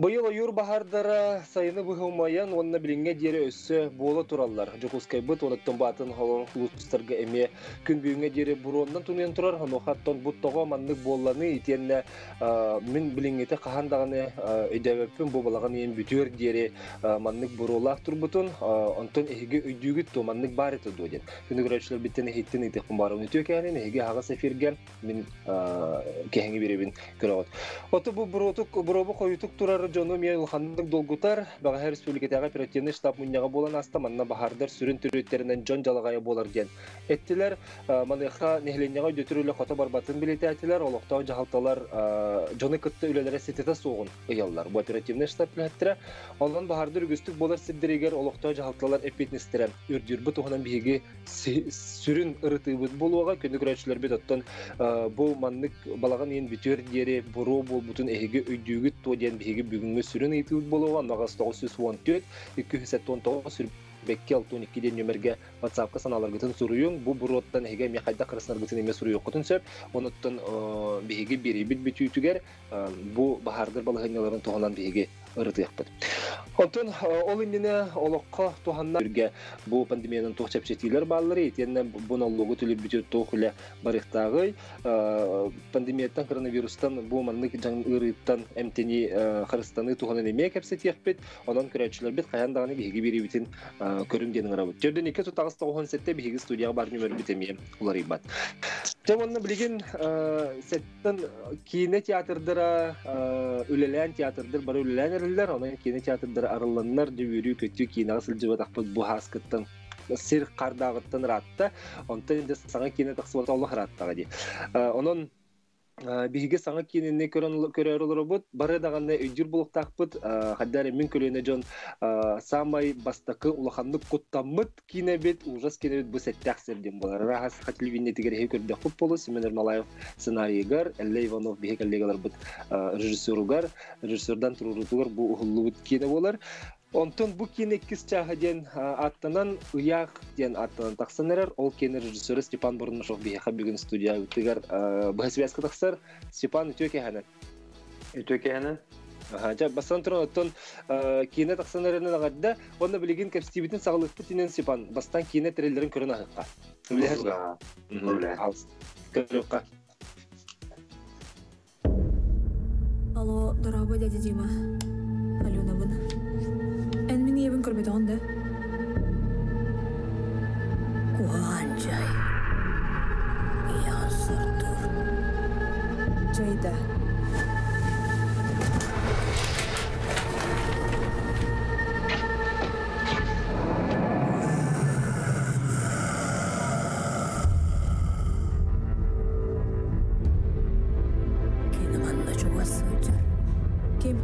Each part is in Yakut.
Быйыл ойуур баһаардара сайыны быһа умайан уонна билиҥҥэ диэри өссө буола тураллар. Дьокуускайбыт уонуттан баатын олорор улуустарга эмиэ күн бүгүҥҥэ диэри буруоннан тунуйан турар. Онуоха оттон бу тоҕо маннык буолланы итиэннэ мин билиҥҥитэ хаһан даҕаны өйдөөбөппүн бу балаҕан ыйын бүтүөр диэри маннык буруолаах турбутун. Онтон эһиги өйдүүгүт дуо маннык баар этэ дуо диэн. Күнү көрөөччүлэрбиттэн эһиттэн ыйтыахпын баарым. Үтүө кэһэнин эһиги аһаҕас эфиргэ мин кэһиҥи биэрэбин көрөҕүт. Ото бу буруотук буруобу хойутук турар дьону эмиэ улаханнык долгутар. Бэҕэһээ республикатааҕы оперативнай штаб мунньаҕа буолан ааста. Манна баһаардар сүрүн төрүөттэринэн дьон дьалаҕайа буолар диэн эттилэр. Маныаха нэһилиэнньэҕэ өйдөтөр үлэ хото барбатын бэлиэтээтилэр. Олохтоох дьаһалталар дьону кытта үлэлэрэ ситэтэ суоҕун ыйаллар. Бу оперативнай штаб үлэһиттэрэ онон баһаардар үгүстүк буолар сирдэригэр олохтоох дьаһалталар эппиэтинэстэрэ үрдүүрбүт туһунан биһиги сүрүн ырытыыбыт буолуоҕа. Күндү көрөөччүлэрбит оттон бу маннык балаҕан ыйын бүтүөр диэри буруо буолбутун эһиги өйдүүгүт дуо диэн биһиги бүгүҥҥү сүрүн ыйытыыбыт буолуоҕа. Онно 914 279 бэкки 62 диэн нүөмэргэ WhatsApp-ка санааларгытын суруйуҥ. Бу буруоттан эһиги эмиэ хайдах кырасынаргытын эмиэ суруйуоххутун сөп. Онуттан биһиги биэриибит бүтүүтүгэр бу баһаардар балаһыанньаларын туһунан биһиги ырытыахпыт. Онтон ол иннинэ олоххо туһанна бу пандемиянан туох чэпчэтиилэр бааллары итиэннэ бу ноллугу төлөрбүтү туох үлэ барыахтааҕый пандемияттан коронавирустан бу маннык дьаҥ ыарыыттан эмтэнии харыстаныы туһунан эмиэ кэпсэтиэхпит. Онон көрөөччүлэрбит хайаан даҕаны биһиги биэриибитин көрүҥ диэн ыҥырабыт. Төрдүн 2 9 97 биһиги студияҕа баар нүмербит эмиэ уларыйбат. Дьэ уонна билигин сэттэн киинэ театрдара үлэлээн театрдар бары үлэлээн эрэллэр. Онон киинэ театрдара арылланнар дьэ үөрүү-көтүү киинэҕэ сылдьыбатахпыт бу хааскыттан сир хардааҕыттан ыраатта. Онтон дьэ саҥа киинэ тахсыбата олох ырааттаҕа дии. Онон биһиги саҥа киинэни көрөн көрөөр олоробут. Бары даҕаны өйдүүр буолуохтаахпыт. Хайдах эрэ мин көлүөнэ дьон саамай бастакы улаханнык куттаммыт киинэбит, ужас киинэбит бу Сэттээх сир диэн буолар. Арааһа саха телевидениетигэр эһи көрдөхпүт буолуо Семен Ермолаев сценарийыгар, Эллэй Иванов биһи коллегаларбыт режиссеругар, режиссердан туруорутугар бу уһуллубут киинэ буолар. Онтон бу киинэ иккис чааһа диэн ааттанан Ыйаах диэн ааттанан тахсан эрэр. Ол киинэ режиссера Степан Бурнашов биһиэхэ бүгүн студиябытыгар быһа связка тахсар. Степан, үтүө кэһэнэн. Үтүө кэһэнэн. Дьэ, бастан туран оттон киинэ тахсан эрэринэн аҕарда. Онно билигин кэпсэтиибитин саҕалыахпыт инэн Степан, бастан киинэ трейлерин көрөн аһыахха. Үлэһэр. Көрүөххэ. Алло, дорообо, дядя Дима. Аленабын. Эн мин ийэбин көрбөтөҕүн да? Куһаҕан дьай. Ийэҕин сордуур. Дьайда. Кини манна чугас сылдьар. Ким?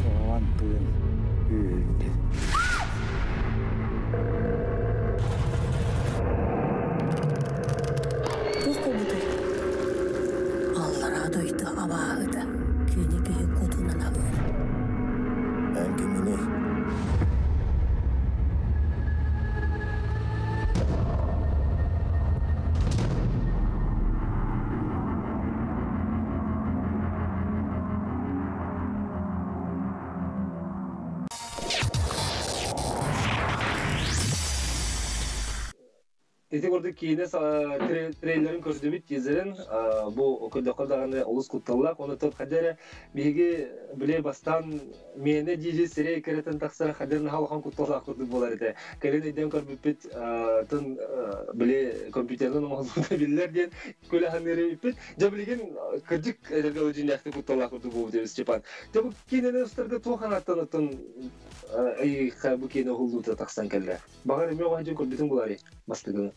Оҕон тыын үүрдэ. Туох буолбутай? Аллараа дойду абааһыта. Кини киһи кутунан аһыыр. Эн кимҥиний? Ити курдук киинэ трейлерин көрдүбүт, тизерин. Бу көрдөххө даҕаны олус кутталлаах. Оны тот хайда эрэ биһиги биле бастаан миэнэ диири сирэй кэрэтин тахсар хадыр наһаа улахан кутталлаах курдук буолар этэ. Кэлин өйдөөн көрбүппүт тын биле компьютерден оҥоһуллубута биллэр диэн күлэ саныыр эбиппит. Дьэ билигин кырдьык эдэргэ дьиҥнээхтик кутталлаах курдук буолбут эбит Степан. Дьэ бу киинэни устарга туох анааттан оттон бу киинэ уһуллуута тахсан кэллэ? Баҕар эмиэ оҕо дьон көрбүтүҥ булаарый бастыгын.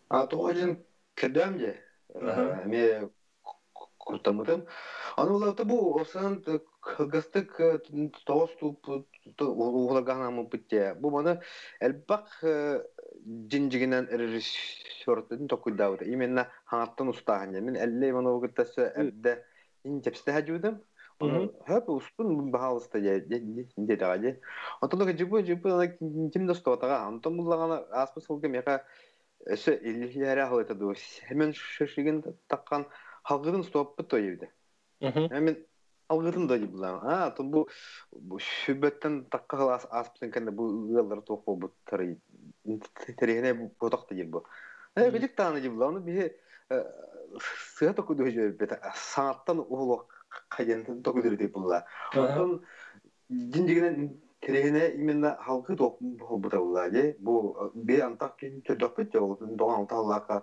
А тоҕо дьин көрдөм дьэ. Эмиэ куттаммытым. Аны улаата бу осан кылгастык тоҕус ууһулагаанаммыппыт дьэ. Бу маны элбэх дьиҥ-дьиҥинэн режиссертын токуйдаабыта. Именно хаҥаттан устааһын. Мин Эллэ Иванова кытта эрдэ кэпсэтэ сылдьыбытым. Ону хөп устун баһаалыста диэтэҕэ дии. Онтон дьыбы-дьыбы ким да устубатаҕа. Онтон буллаҕына ааспыт сылга миэхэ өссө илиһэрэ аһылыта дуу. Семен Шишигин таххан Халгытын стоппут тойбута. Мен алгытын да булам. А, то бу шүбөттен такка хылас аспытын кэннэ бу ыаллар туох буолбуттары терехine ботак да бу. Билик тааны дибла, оны биһи сыа токуду бета саҥаттан уһулук хайден токуду деп булла. Онтон динжигинен терехine именно халкы ток болбута булла же. Бу би антак төрдөкпүт жол доган алталлака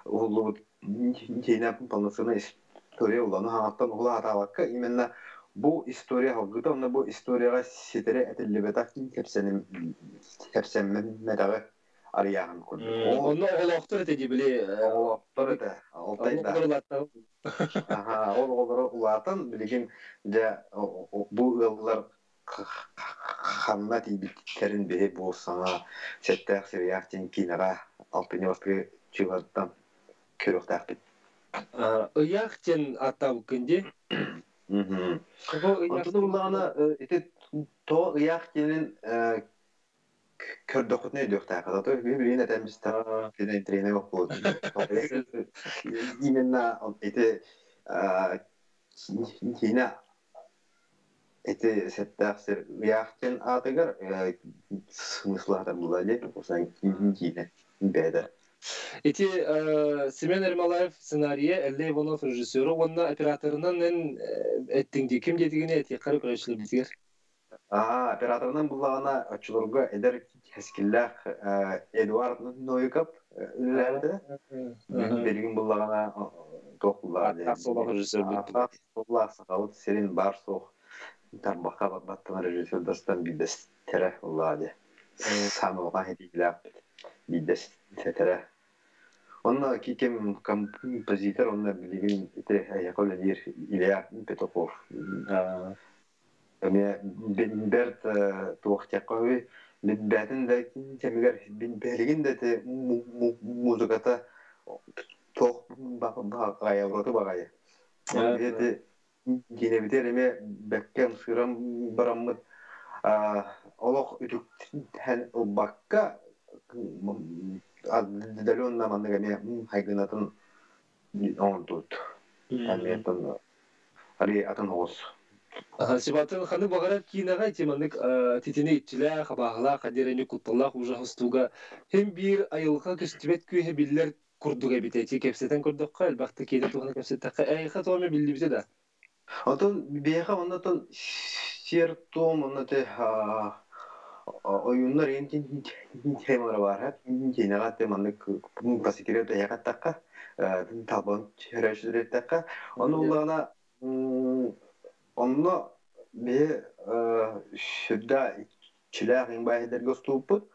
уһулубут кейнә полноценная история уланы хаңаттан ула атабакка именно бу история халгыта, онна бу историяга ситере этиллибетак кепсеним кепсеммедагы арыягын курдук. Онно оҕолоохтор этэ дии били. Оҕолоохтор этэ. Алтайда. Аха, ол оҕолоро улаатан билигин дьэ бу ыаллар ханна тиийбиттерин биһи бу саҥа сэттээх сириях дьин киинэҕэ алтынньы бастакы чыылартан көрүөхтээхпит. Ыйаах диэн ааттаабыккын дии. Онтон улаана ити то ыйаах диэнин көрдөххүтүнэ өйдүөхтээх. Зато билигин этэммистэр тренер болот. Именно ити киинэ ити сэттээх сир ыйаах диэн аатыгар смыслаата була дии. Осан киинэ бэйдэ. Ити Семен Ермолаев сценарийа, Эллэй Иванов режиссеру уонна операторынан эн эттиҥ дии. Ким диэтигини этиэххэ көрөөччүлэрбитигэр? Аа, операторынан буллаҕына оччолорго эдэр кэскиллээх Эдуард Новиков үлэлээбитэ. Билигин буллаҕына туох буллаҕа диэн. Режиссер Ааттаах сахабыт сирин баар суох тарбахха баттанар режиссердастан биирдэстэрэ буллаҕа дии. Самолга хетиилээхпит биирдэстэрэ. Онно ким композитор, онно билигин ити эйэхэ үлэлиир Илья Петухов. Эмиэ бэрт туох диэххэ бээтин да кэмигэр билигин да ити музыката туох баҕайы ураты баҕайы. Ити киинэбитигэр эмиэ бэккэ ымсыыран бараммыт олох үтүктэн ылбакка отдаленно маннык эмиэ хайгынатын оҥордубут. Эмиэ ары атын оҕус. Сибатын ханы баҕарар киинэҕэ ити маннык титини иччилээх, абааһылаах, хадирэни кутталлаах ужас устууга хим биир айылҕа көстүбэт күүһэ биллэр курдук эбит. Эти кэпсэтэн көрдөххө, элбэхтик киинэ туһунан кэпсэттэххэ, эйиэхэ тоҕо биллибитэ да? Отон биэхэ оннотон сиэр туом онно те ойууннар ен темалара бар. Киинэҕэ те маннык по секрету эйэхаттахха талбан чөрөчүреттахха. Ону улаана онно биһи сүрдэ иччилээх иҥбаһидерге устууппут.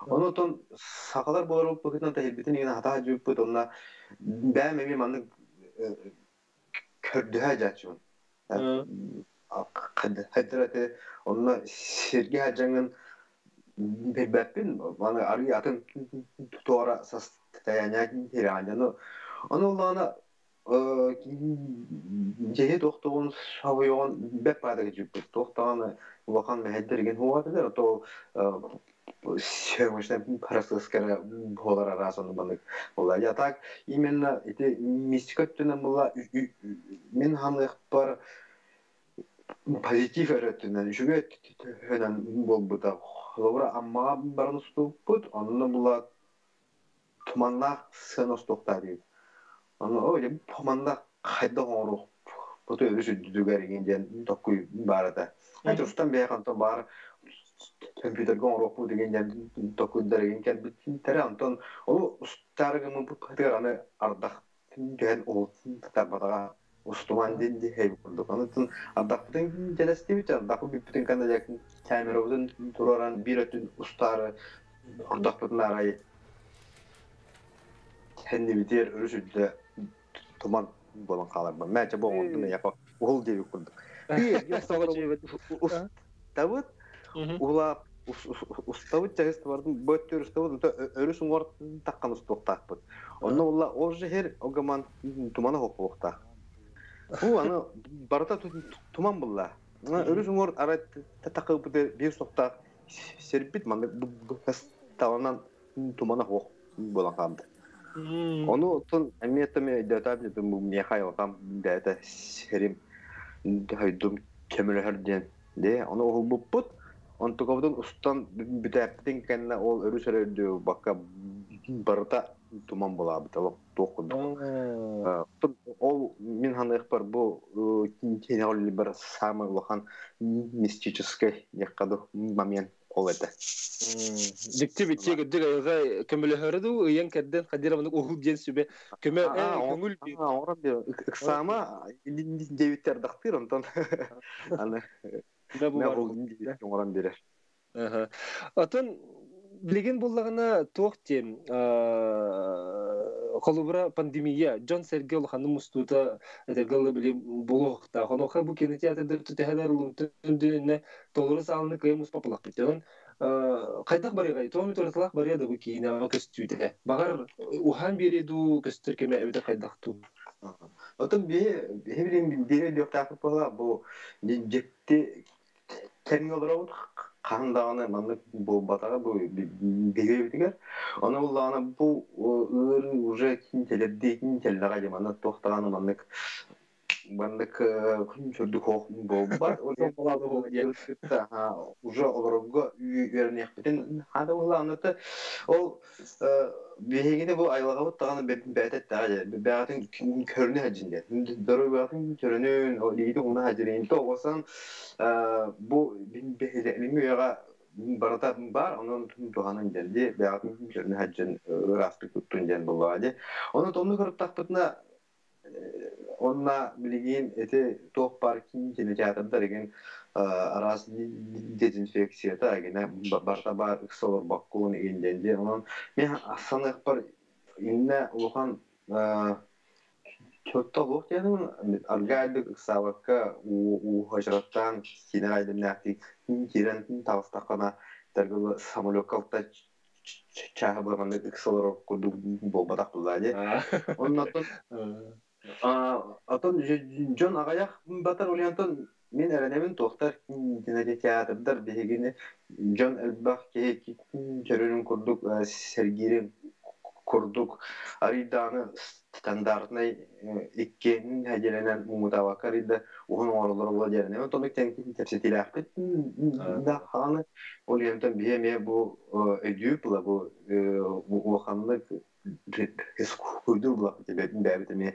Онотон сахалар болоруппутунан таһилбитин игин хатаа жууппут онна бэм эми маннык көрдөһө жааччыбын. Хайдара онно сирге хаджаңын билбэппин, маны ары атын туора состояние хираанжаны. Ону улаана жеһи тохтоҕун сабыйоҕун бэп баадага жуппут. Тохтоҕун улахан мэһэддерген хуатылар, то съемочный процесс болар арас ону банык була. Я так именно ити мистика өттүнэн була мин ханыхпар позитив өрөттүнэн үчүгэй өттүнэн болбута. Холобура аммаға барын уступпут, онно була туманнаах сыан устуохтаа диир. Ону о туманнаах хайдах оҥоруох буту өрүс үрдүгэр игин диэн токкуй баарата. Ай устан бэйэ онтон баар компьютерга оҥоруохпут деген диэн токкуйдар игин кэлбиттерэ. Онтон ол устаарыгымы бутыгар аны ардах түһэн ол татарбатаҕа устуман диэн хей курдук. Онтон ардахпытын дьэлэстибит, ардахпыт бүппүтүн кэннэ дьэ камерабытын тураран биир өттүн устаары ардахпытын арай хеннибитиэр өрүс үрдэ туман болон хааларбын. Мээчэ бу оҥордум япа уһул диэби курдук. Устабыт ула устабыт чаһыс бардым бөттөр устабыт өрүс уҥор таккан устуохтаахпыт. Онно улла ол же хер огаман туманы хоппуохтаах. Бу аны барыта туман булла. Өрүс уҥор арай такыбыты бир соқтаах сербит маннык таланан тумана хоох болан хаалды. Ону оттон эмиэ тами өйдөтөм дедим бу миэхэ айылҕам бэйэтэ сирим дойдум көмөлөһөр диэн. Де ону уһулбуппут. Онтукабытын устан бүтээппитин кэннэ ол өрүс эрэ үрдү бакка барыта туман булаабыта туох курдук. Ол мин ханыахпар бу кинигэ самый улахан мистический диэххэ момент ол этэ. Дьикти битти кырдьык айылҕа көмөлөһөрө дуу, ыйан кэрдэн хадир маннык уһул диэн сүбэ көмө көҥүл оҥорон ыксаама диэбиттэр дахтыыр онтон аны оҥорон биэрэр. Атын билигин буллаҕына туох диэн холобура пандемия дьон сэргэ улаханнык мустуута этэргэ били буолуохтаах. Онуоха бу кинотеатрдар түтэһэлэр улуунтун толору сааланы кыайан муспапылахпыт. Онон хайдах барыаҕай? Туом туратылаах барыа да бу киинэҕэ көстүүтэ. Баҕар уһаан биэриэ дуу көстөр кэмэ эбитэ хайдах дуу? Отон биһи билин биир өйдүөхтээхпит буолла бу дьикти кэмҥэ олоробут хаһан даҕаны маннык буолбатаҕа бу биһиэбитигэр. Ону буллаҕына бу ыарыы уже кэлэрдии кэллэҕэ дии манна туох даҕаны маннык маннык күн үрдүк буолбат. Уже олорорго үөрэниэхпитин хаада буоллаҕына ол биһигини бу айылҕабыт даҕаны бэйэтэ эттэҕэ бэҕэтин көрүнэ сылдьын диэн. Доруобуйатын көрүнүн, илиитин уна сылдьын. Тоҕосан бу биһилэҥҥи үйэҕэ барыта бар, онон туһанан диэн ди бэҕэтин көрүнэ сылдьын ыраастык туттун диэн буоллаҕа ди. Онон тонну көрүптахпытына онна билигин ити туох бар кинотеатрдар эгин араас дезинфекцията эгинэ барта бар ыкса олорбоккун игин диэн ди. Онон мен саныахпар иннэ улахан чотто олох диэним аргаайдык ыксаабакка уу хачараттаан киинэ айдымнаахтык киирэн таҕыстаххына таргылы самолекка алта чааһы быраманнык ыксалар курдук буолбатах буллаа дии. Оннотон отон дьон аҕыйах батар улиантон мин эрэнэбин туохтар кинотеатрдар биһигини дьон элбэх киһи көрөрүн курдук сэргиирин курдук арыйдааны стандартнай икки нэдиэлэнэн муҥутаабакка арыйда уһун оҥороллор буола диэн онтон кэпсэтиилээхпит да хааны ол иһинтэн биһи эмиэ бу өйдүүр була бу улаханнык куйдур була бэйэбит эмиэ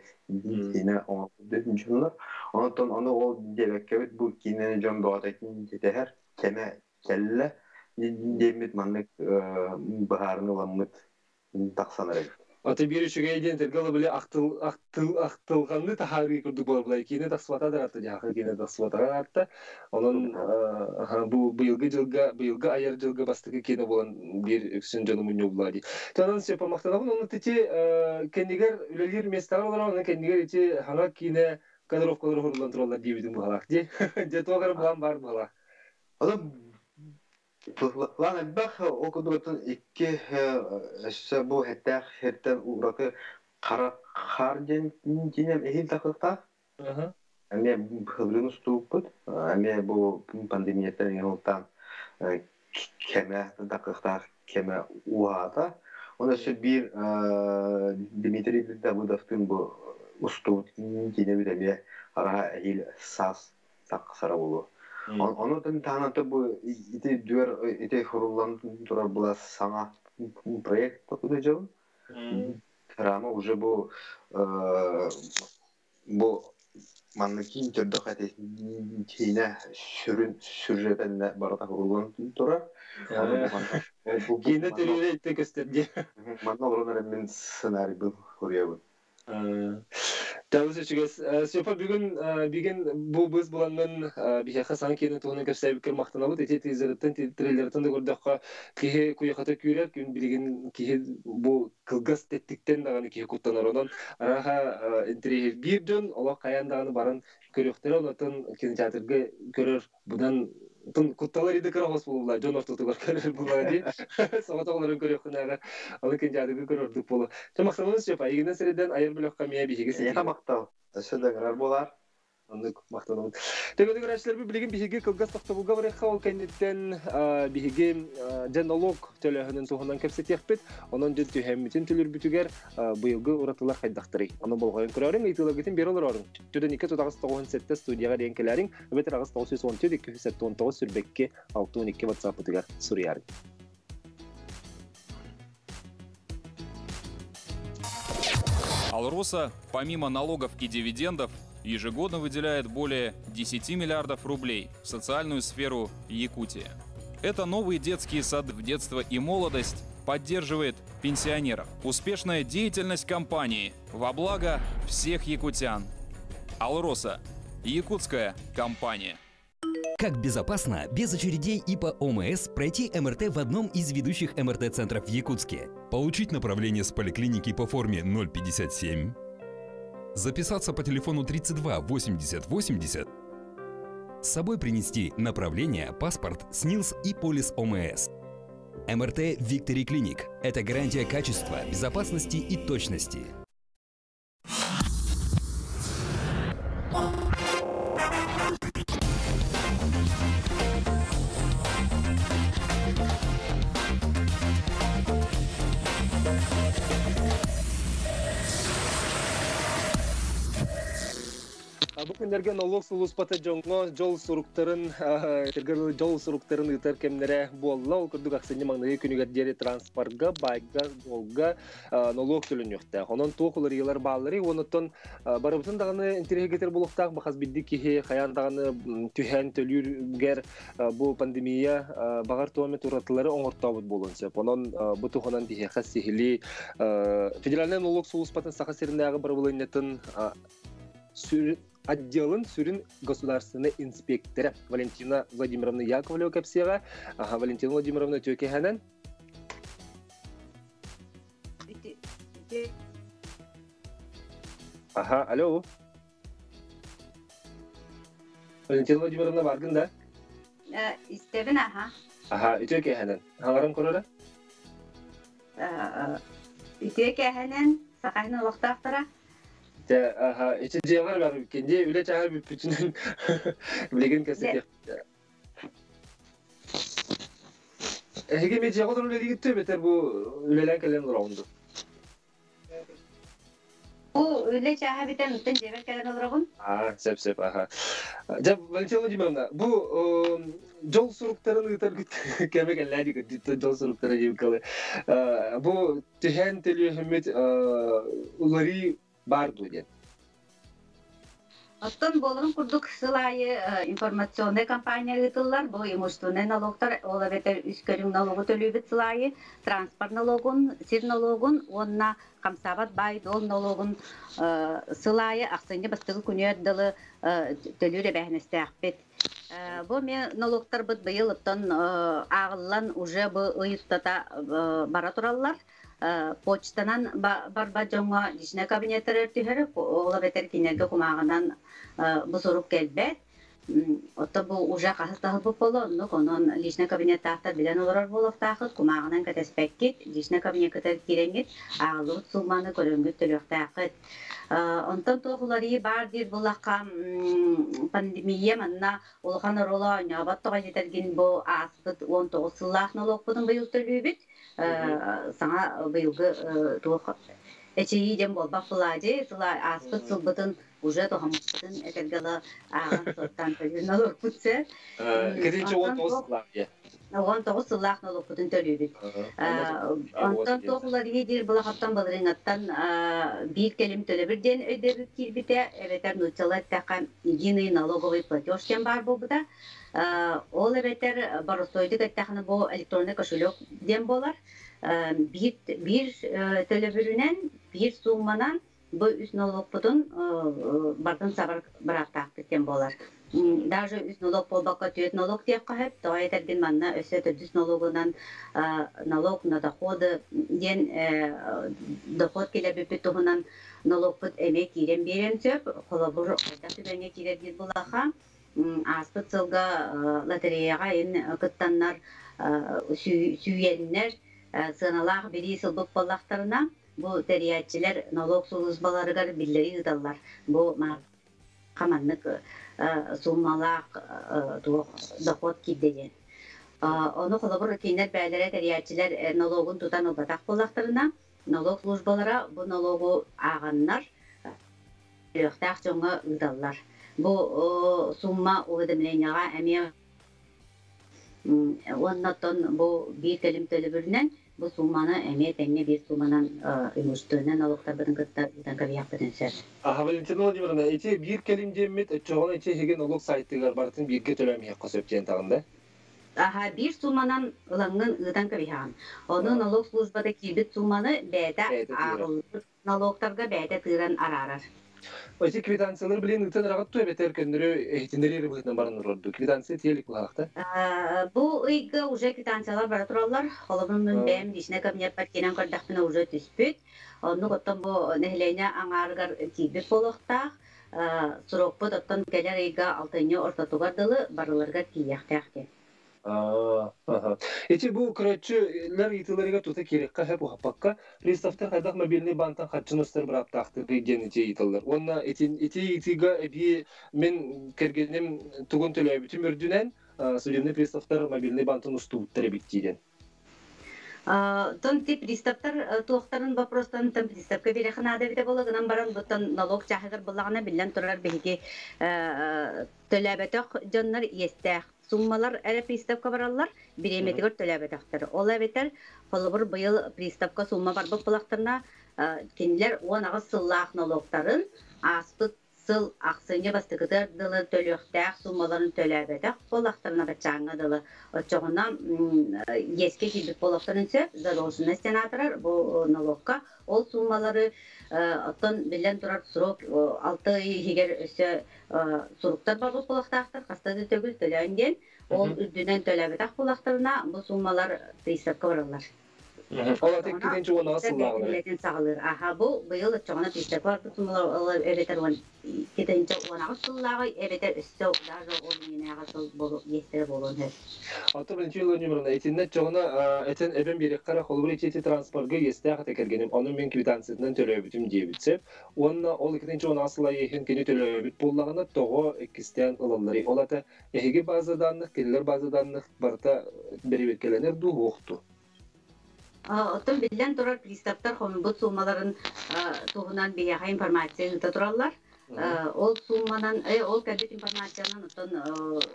киинэ оҥорбут онтон ону ол диэбэккэбит бу киинэни дьон бөҕөтө кэтэһэр кэмэ кэллэ диэммит маннык быһаарыны ыламмыт тахсан эрэр. Аты биир үчүгэй диэн тергала били ахтыл ахтыл ахтылҕанны таһаарыы курдук буолар булай киинэ тахсыбата да атта дьаахы киинэ тахсыбатаҕа атта онон бу быйылгы дьылга быйылгы айар дьылга бастакы киинэ буолан биир үксүн дьону мунньулла дии. Онон сөп махтанабын онон ити кэннигэр үлэлиир миэстэҕэр олорон онон кэннигэр ити хаҥа киинэ кадровкалары хуруллан тураллар диэбитин быһалаах дии. Дьэ туох эрэ былаан баар быһалаах. Онон План элбэх, ол курдук икки өссө бу эттээх сиртэн ураты хара хаар диэн киинэм эһиил тахсыахтаах. Эмиэ былырыын устубуппут. Эмиэ бу пандемияттан иһин кэмэ тахсыахтаах кэмэ уһаата. Оны өссө биир Дмитрий Давыдовтыын бу устубут киинэбит эмиэ араха эһиил саас тахсара буолуо. Ону таһынан бу ити дүөр ити хуруллан турар була саҥа проект токуду Драма уже бу бу манна киин төрдөх эти киинэ сүрүн сюжетенне барыта хуруллан турар. Киинэ төрүрэ итте көстөр дии. Манна олорон эрэ мин сценарийбын хуруйабын. Табыс үчүгэс. Сепа бүгүн бүгүн бу быз буланнын биһиэхэ саҥа киинэ туһунан кэпсээбиккэр махтанабыт. Ити тизерыттан трейлерыттан да көрдөххө киһи куйахата күүрэр күн билигин киһи бу кылгас тэттиктэн даҕаны киһи куттанар. Онон араха интэриэһиргиир дьон олох хайаан даҕаны баран көрүөхтэрэ. Онон кинотеатрга көрөр быдан кутталар иде кыра хос буолла дьон ортотугар көрөр буолла дии соҕотоҕолорун көрүөххүнээҕэр аны кинотеатрга көрөрдүк буолуо. Чэ махтанабын Степа, игинэн сирэйдэн айар бөлөххө эмиэ биһиги Эйиэхэ махтал. Өссө да ыҥырар буолаар. Оннук махтанабыт. Төгөдө көрөөччүлэрбит билигин биһиги кылгас тохтобулга барыахха ол кэнниттэн биһиги дьэ налог төлөөһүнүн туһунан кэпсэтиэхпит. Онон дьэ түһэммитин төлөрбүтүгэр быйылгы уратылар хайдахтарый? Ону болҕойон көрөөрүҥ, ыйытыыларгытын биэрэ олорооруҥ. Түдэн 2 тутаҕас 97 студияҕа диэн кэлээриҥ, эбэтэр аҕыс 914 279 сүрбэкки 62 WhatsApp-ытыгар суруйаарыҥ. Алроса, помимо налогов и дивидендов, ежегодно выделяет более 10 миллиардов рублей в социальную сферу Якутии. Это новые детские сады в детство и молодость поддерживает пенсионеров. Успешная деятельность компании во благо всех якутян. Алроса. Якутская компания. Как безопасно, без очередей и по ОМС пройти МРТ в одном из ведущих МРТ-центров в Якутске? Получить направление с поликлиники по форме 057. Записаться по телефону 32 80 80. С собой принести направление, паспорт, СНИЛС и полис ОМС. МРТ Victory Clinic – это гарантия качества, безопасности и точности. Бу күннэргэ налог сулууспата дьоҥҥо дьол суруктарын дьол суруктарын ыытар кэмнэрэ буолла. Ол курдук ахсынньы маҥнайгы күнүгэр диэри транспорга, байга, дуолга налог төлөнүөхтээх. Онон туох уларыйыылар баалларый? Онуттан барыбытын даҕаны интэриэһиргэтэр буолуохтаах бахас бидди киһи хайаан даҕаны түһэн төлүүргэр бу пандемия баҕар туоме туратылары оҥортообут буолуон сөп. Онон бу туһунан биһиэхэ сиһилии федеральнай налог сулууспатын Саха сиринээҕи бырабылыанньатын отделын сүрүн государственный инспектора Валентина Владимировна Яковлева кэпсиэҕэ. Валентина Владимировна үтүөкэһэнэн. Аха, алло. Валентина Владимировна баргын да? Истэбин, аха. Аха, үтүөкэһэнэн. Хаҥаран көрөрө? Үтүөкэһэнэн, сахаһын олохтоохторо. Аха, ичи дьиэҕэр бар кенде үлэ чаһы бүппүтүнэн билигин кэсэтиэх. Эһиги ми дьиэҕэ олорон үлэлиигит бэтэр бу үлэлээн кэлэн олороҕун Бу үлэ чааһа бүтэн оттон дьиэбэр кэлэн олороҕун. Аа, сөп сөп, аха. Дьэ, Валентина Владимировна, бу дьол суруктарын ыытаргыт кэмэ кэллээ дии дьол суруктара диэбиккалы. Бу түһээн төлүөһүммүт уларыы баар дуо диэн. Оттон буоларын курдук сыл аайы информационнай кампания ыытыллар. Бу имущественнай налогтар, ол эбэтэр үс көрүҥ налогу төлүүбүт сыл аайы. Транспорт налогун, сир налогун уонна хамсаабат баай-дуол налогун сыл аайы ахсынньы бастакы күнүгэр дылы төлүүр эбээһинэстээхпит. Бу мен налогтарбыт быйыл оттон ааҕыллан уже бу ый устата бара тураллар. Почтанан барба дьоҥҥо личнэй кабинеттар түһэр, ол эбэтэр кинилэргэ кумааҕынан бу сурук кэлбэт. Отто бу уже хаһыс таһылбыт боло, оннук онон личнэй кабинеттаахтар билэн олорор буолуохтаахыт, кумааҕынан кэтэспэккит, личнэй кабинеккытыгар киирэҥҥит, ааҕыллыбыт суумманы көрөҥҥүт төлүөхтээххит. Онтон туох уларыйыы баар диир буллахха, пандемия манна улахан оруолу оонньообот тоҕо диэтэргин бу ааспыт 19 сыллаах налогпутун быйыл төлүүбүт. Саҥа быйылгы туох эчэйии диэн буолбах буолаадьы, сыла ааспыт сылбытын уже тоһоммутун этэргала ааҕан суоттаан төлүүр налогпут сэ. Кэтинчи 19 сыллаах дии. 19 сыллаах налогпутун төлүүбүт. Онтон туох уларыйыы диир булахаттан былырыҥаттан биир кэлим төлөбүр диэн өйдөбүл киирбитэ, эбэтэр нууччалыы эттэххэ единый налоговый платеж диэн баар буолбута. Ол эбэтэр боростуойдук эттэххинэ бу электронный кошелек диэн буолар. Биир биир төлөбүрүнэн, биир суумманан бу үс налогпутун бартын сабар бырааптаахпыт диэн буолар. Даже үс налог буолбакка түөрт налог диэххэ сөп. Тоҕо этэргин манна өссө төрдүс налогунан налог на доходы диэн доход килэрбиппит туһунан налогпут эмиэ киирэн биэриэн сөп. Холобур, хайдах түгэҥҥэ киирэр диир булаха ааспыт сылга лотереяҕа ин кыттаннар сүүйэннэр сыаналаах бириис ылбыт буоллахтарына, бу тэрийээччилэр налог сулууспаларыгар биллэрии ыыталлар. Бу Маннык суммалаах туох дохуот киирдэ диэн. Ону холобур кинилэр бээлэрэ тэрийээччилэр налогун тутан ылбатах буоллахтарына, налог службалара бу налогу ааҕаннар төлүөхтээх дьоҥҥо ыыталлар. Бу сумма уведомлениеҕа эмиэ уонна оттон бу биир кэлим төлөбүрүнэн бу сууманы эмиэ тэҥҥэ биир сууманан имущественнай налогтарбытын кытта ыытан кэбиһиэхпитин сөп. Аха, Валентина Владимировна, ити биир кэлим диэммит, оччоҕуна ити эһиги налог сайтыгар барытын бииргэ төлөөн иһиэххэ сөп диэн таҕын да? Аха, биир сууманан ылаҥҥын ыытан кэбиһэҕин. Ону налог службата киирбит сууманы бэйэтэ Бэйэтэ тыырар. ааҕыллыбыт налогтарга бэйэтэ тыыран араарар. Ити квитанциялары билин ыытан ыраҕыт ту эбэтэр көннөрү иһитиннэрии быһыытынан баран олорду. Квитанция тиэлик быһаахта. Бу ыйга уже квитанциялар бара тураллар. Холобур, мин бэйэм личнэй кабинеппар киирэн көрдөхпүнэ уже түспүт. Оннук оттон бу нэһилиэнньэ аҥаарыгар тиийбит буолуохтаах. Срокпут оттон кэлэр ыйга алтынньы ортотугар дылы барыларыгар тиийиэхтээх диэн. Ити бу көрөөччүлэр ыйытыыларыгар тута киириэххэ сөп уһаппакка, приставтар хайдах мобильный баантан харчыны устар бырааптаахтарый диэн ити ыйыталлар. Уонна ити ити ыйытыыга эбии мин кэргэним тугун төлөөбүтүм үрдүнэн судебный приставтар мобильный баантан устубуттар эбит диэн. Тон ти приставтар туохтарын вопростарын тон приставка биэрэхэ наада эбитэ буола гынан баран буттан налог чааһыгар буллаҕына биллэн турар биһиги төлөөбөтөх дьоннор иэстээх суммалар эрэ приставка бараллар бириэмэтигэр төлөөбөтөхтөр. Ол эбэтэр холобур быйыл приставка сумма барбыт булахтарына кинилэр 18 сыллаах налогтарын ааспыт сыл ахсынньы бастакытыгар дылы төлүөхтээх суумаларын төлөөбөтөх буоллахтарына баччааҥҥа дылы оччоҕуна иэскэ киирбит буолуохтарын сөп задолженность диэн аатырар бу нолуокка ол суумалары оттон биллэн турар срок 6 ый иһигэр өссө суруктар барбыт буолуохтаахтар хаста да төгүл төлөөн диэн ол үрдүнэн төлөөбөтөх буоллахтарына бу суумалар приставка бараллар. Ол аты иккитинчи уонаҕа сыллааҕылар. Үлэтин саҕалыыр. Аха, бу быйыл оччоҕуна пииссэкэ барбыт эбэтэр 2018 сыллааҕы эбэтэр өссө даже ол иннинээҕи сыл иэстэрэ буолуон сөп. Оттон Валентина Владимировна, итиннэ оччоҕуна этэн эбэн биэриэххэ эрэ, холобур ити транспорга иэстээх этэ кэргэним, ону мин квитанциятынан төлөөбүтүм диэбит сөп. Уонна ол 2016 сыл иһин кини төлөөбүт буоллаҕына, тоҕо иккистээн ылалларый? Ол ата эһиги база данных, кинилэр база данных барыта бэрэбиэркэлэнэр дуу, суох дуу? Оттон биллэн турар приставтар хомуйбут суумаларын туһунан биһиэхэ информация ыыта тураллар. Ол сууманан, ол кэлбит информациянан оттон